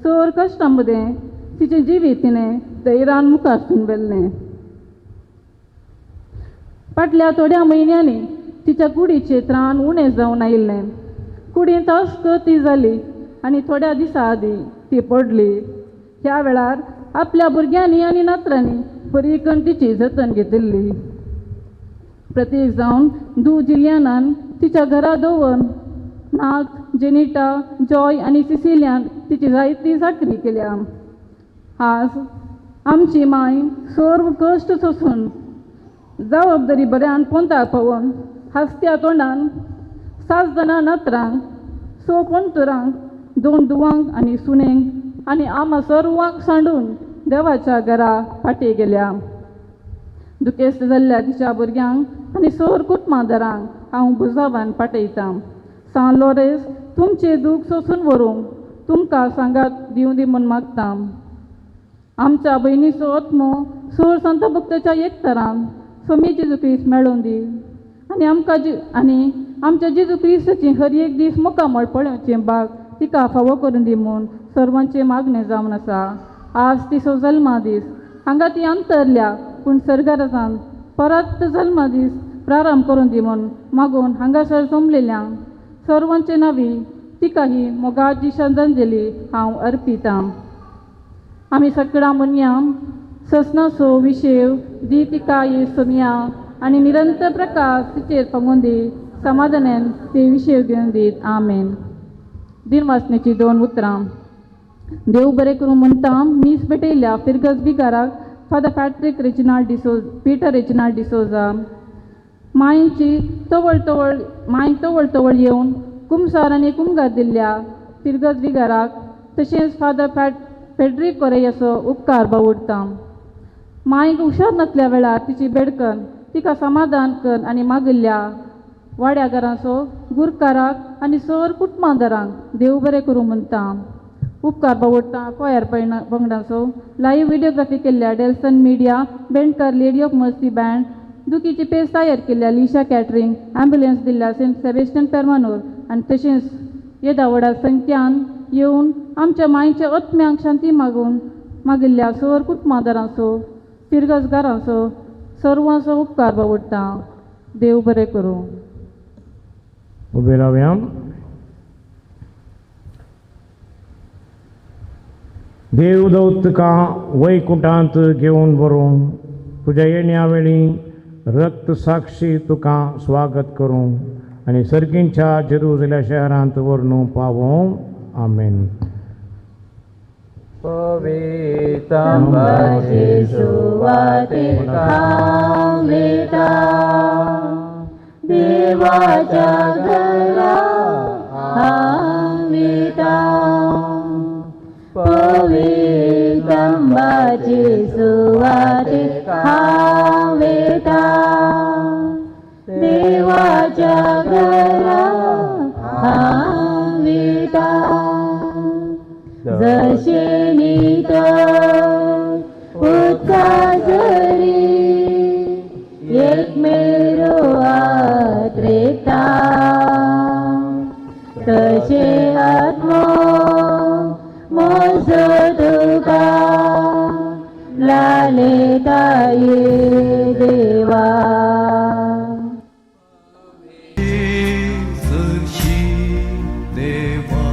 Speaker 11: चड कश्टां मदें तिचें जिवीत तिणें धैर्यान मुखार व्हेल्लें. फाटल्या थोड्या म्हयन्यांनी तिच्या कुडीचें त्राण उणें जावन आयिल्लें. कुडींत अस्कती जाली आनी थोड्या दिसां आदीं ती पडली. ह्या वेळार आपल्या भुरग्यांनी आनी नातरांनी बरी करून तिची जतन घेतिल्ली. प्रत्येक जावन दू जिलियानान तिच्या घरा दवरून नाथ, जेनिटा, जॉय आनी सिसिलियान तिची जायती चाकरी केल्या. आज आमची माय सर्व कश्ट सोसून जबाबदारी बऱ्यान पोंताक पावोवन हांसत्या तोंडान 7 जाणां नातरांक, 6 पणतुरांक, 2 दुवांक आनी सुनेंक आनी आमा सर्वांक सांडून देवाच्या घरा फाटी गेल्या. दुखेस्त जाल्ल्या तिच्या भुरग्यांक आनी सोर कुटुंबादारांक हांव बुजावान पाटयतां. सान लोरेस तुमचें दूख सोसून व्हरूंक तुमकां सांगात दिवं दी म्हूण मागता. आमच्या भयणीचो आत्मो सोर संत भक्ताच्या एकतरान स्वामी जेजू क्रिस्त मेळोवन दी आनी आमकां आनी आमच्या जेजू क्रिस्ताची हर एक दीस मुखामळ पळोवचें बाग तिका फावो करून दी म्हूण सर्वांचें मागणें जावन आसा. आज तिचो जल्मा दीस. हांगा ती अंतरल्या पूण सर्गाराजान परत जल्मा दीस प्रारंभ करून दी म्हूण मागून हांगासर जमलेल्यांक सर्वांचे नांवी तिका ही मोगाची श्रद्धांजली हांव अर्पितां. आमी सगळ्यां म्हणया ससनाचो विशेव दी तिका ही सोमया आनी निरंतर प्रकाश तिचेर पंगून दी समाधानान ते विशेव घेवन दीत. आमेन. दिनवासनेची दोन उतरां. देव बरें करूं म्हणटा मीस भेटयल्या फिरगज बिगाराक father Patrick Reginald D'Souza Peter Reginald D'Souza मांयची तवळ तवळ मांय तवळ तवळ येवन कुमसार आनी कुमगार दिल्ल्या फिरगज बिगाराक तशेंच फादर फेड्रीक कोरेयाचो उपकार बावुडटा. मांयक हुशार नासल्या वेळार तिची बेडकन तिका समाधान कर आनी मागिल्ल्या वाड्या घरांचो गुरकाराक आनी सर कुटुंबादारांक देव बरें करूं म्हणटा. उपकार बावडटा कोयार पंगडाचो लायव्ह व्हिडियोग्राफी केल्ल्या Delson media Bendkar lady of mercy band दुखीची पेज तयार केल्ल्या लिशा कॅटरींग ॲम्ब्युलन्स दिल्ल्या सेंट सेबेस्टियन पेरमानूर आनी तशेंच येदा व्हडा संख्यान येवन आमच्या मांयच्या आत्म्यांक शांती मागून मागिल्ल्या सर कुटुंबादारांचो फिरगजगारांचो सर्वांचो उपकार बावडटा. देव बरें करूं.
Speaker 7: उबे रावया. देवदूत तुका वैकुंठांत घेवन व्हरूं, तुज्या येण्या वेळी रक्त साक्षी तुका स्वागत करूं आनी सर्गींच्या जेरुजल्या शहरांत व्हरून पावों. आमेन.
Speaker 10: पवित्रंबाचे सुवातेक हांव वयता, देवाच्या घरा हांव वयता. पवित्रंबाचे सुवातेक हांव वयता, देवाच्या घरा हांव वयता. जशें नितळ उदका झरी एक मेरो आत्रेता, तशें आत्मो म्हजो तुका लालयता ये देवा.
Speaker 12: तुझे सरशी देवा.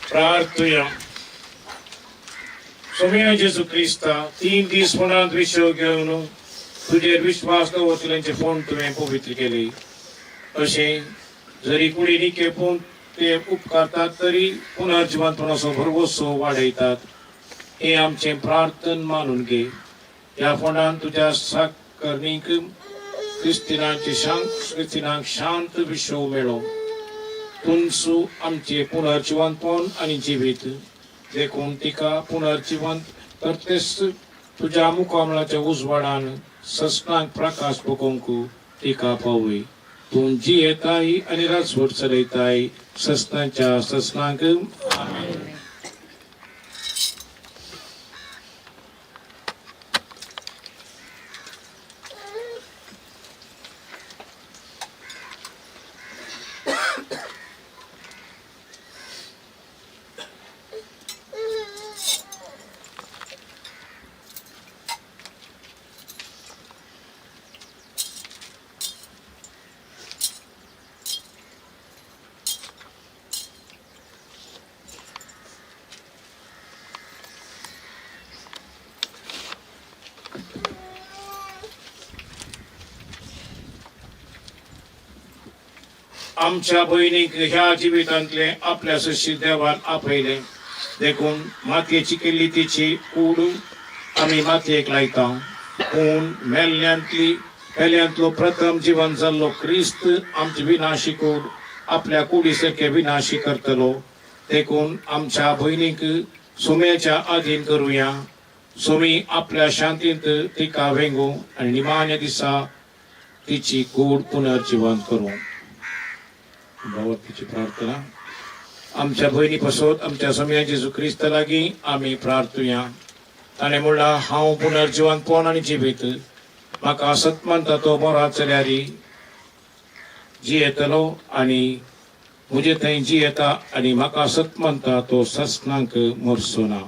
Speaker 8: प्रार्थुया. सोम्या जेजू क्रिस्ता, 3 दीस फोंडांत विशय घेवन तुजेर विश्वास दवरतल्यांचे फोंड तुवें पवित्र केले. अशें जरी कुडीनी खेपून ते उपकारतात तरी पुनर्जिवंतपणाचो भरवसो वाडयतात. हें आमचें प्रार्थन मानून घे. ह्या फोंडान तुज्या साकरणीक क्रिस्तिनांक शांत विशय मेळो. तुमचो आमचें पुनर्जिवंतपण आनी जिवीत देखून तिका पुनर्जिवंत करतेच तुज्या मुखामळाच्या उजवाडान ससनाक प्रकाश पकोवंक तिका पावय. तूं जियेताय आनी राजवट चलयताय ससनाच्या ससनाक. आमच्या भयणीक ह्या जिवितांतले आपल्या सशी देवान आपयलें देखून मातयेची केल्ली तिची कूड आमी मातयेक लायता. पूण मेल्ल्यांतलो प्रथम जिवन जाल्लो क्रिस्त आमची विनाशी कूड आपल्या कुडी सारके विनाशी करतलो. देखून आमच्या भयणीक सुम्याच्या आधीन करुया. सुमी आपल्या शांतींत तिका वेंगू आनी निमाण्या दिसा तिची कूड पुनर्जिवन करूं. भगवतीची प्रार्थना. आमच्या भयणी पसोत आमच्या सोम्या जेजू क्रिस्त लागीं आमी प्रार्थुया. ताणें म्हणलां, हांव पुनर्जिवंतपण आनी जिवीत, म्हाका सत मानता तो मोरात जाल्यार जियेतलो आनी म्हजे थंय जियेता आनी म्हाका सत मानता तो ससनाक मरचो ना.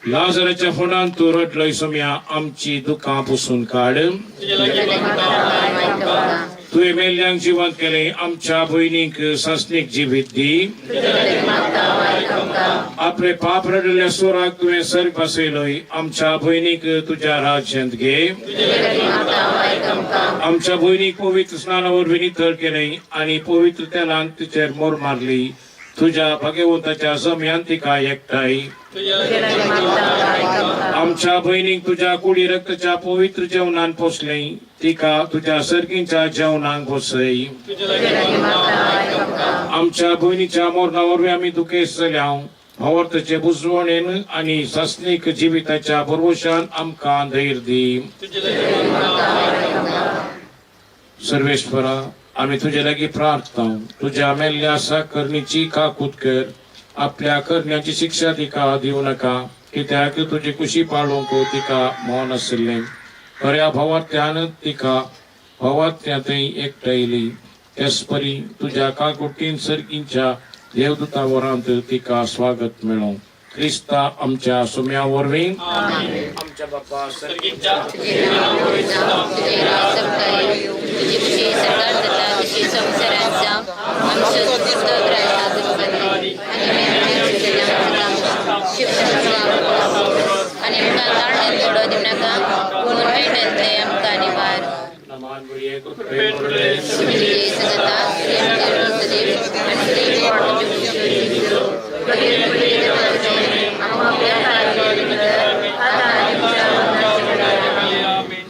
Speaker 8: लाजराच्या फोंडान तूं रडलोय सोम्या, आमची दुकां पुसून काड. तुवें मेल्ल्यांक जिवंत केलें, आमच्या भयणीक सासणीक जिवीत दी. आपले पाप रडलेल्या सोराक तुवें सर्ग बसयलोय, आमच्या भयणीक तुज्या राज्यांत घे. आमच्या भयणीक पवित्र स्नाना वरवीं नितळ केलें आनी पवित्र तेलान तिचेर मोर मारली. तुज्या भाग्यवंताच्या जम्यान तिका एकठांय. आमच्या भयणीक तुज्या कुडी रक्ताच्या पवित्र जेवणान पोसलें, तिका तुज्या सर्गींच्या जेवणाक बसय. आमच्या भयणीच्या मरणा वरवीं आमी दुखेस्त जाल्या. भावार्थाचे बुजवणेन आनी सासणीक जिविताच्या भरवशान आमकां धैर्य दी. सर्वेश्वरा, आमी तुजे लागीं प्रार्थना. तुज्या मेल्ल्या साकरणीची काकूत कर. आपल्या करण्याची शिक्षा तिका दिवं नाका, कित्याक तुजी कुशी पाळोवंक तिका मौन आशिल्लें. खऱ्या भावार्थ्यान तिका भावार्थ्यांतय एकठांयली. तेच परी तुज्या काकुटीन सर्गींच्या देवदूता वरांत तिका स्वागत मेळों. क्रिस्ता आमच्या सुम्या वरवीं. आमच्या बापा सर्गींच्या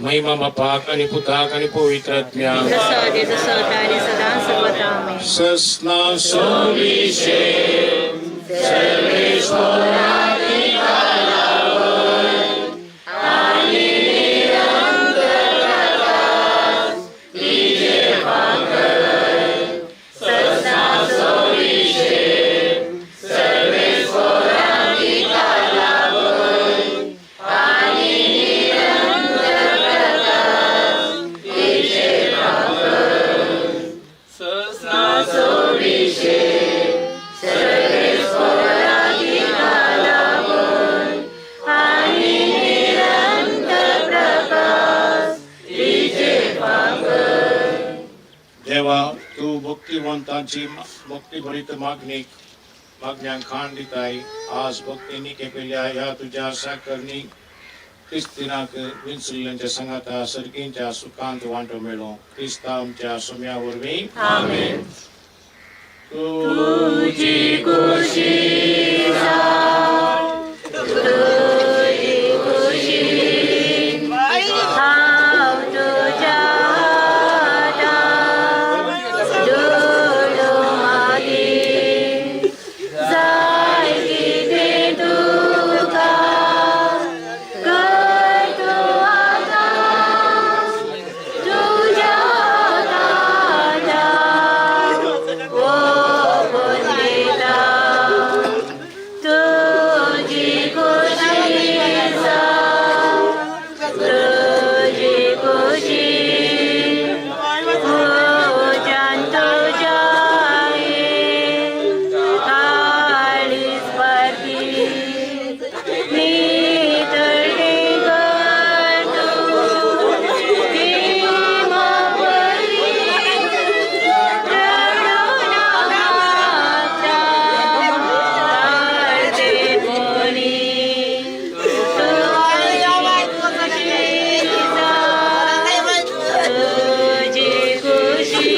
Speaker 8: महिमा बापाक आणि पुताक आणि पवित्र आत्म्याक. ससना सोविशे देवा, तूं भक्तिवंतांची भक्तीभरीत मागणीक मागण्यांक खाण दिताय. आज भक्तींनी केपेल्या ह्या तुज्या साकरणी क्रिस्तिनाक विंचुल्ल्यांच्या सांगाता सर्गींच्या सुखांत वांटो मेळो, क्रिस्ता आमच्या सुम्या वरवीं.
Speaker 5: आमेन.
Speaker 8: तुजी
Speaker 5: खुशी तुजी खुशी हांव तुज्या हातांत जोडूं मागीर जाय कितें तुका कर तूं आतां तुज्या ताटाक ओपून दिता. तुजी खुशी तुजी खुशी पूजन तुज्या काळीज परती नितळणी कर तूं गिमा परी रडून मागता काळजे मोनी. तुजी खुशी तुजी खुशी.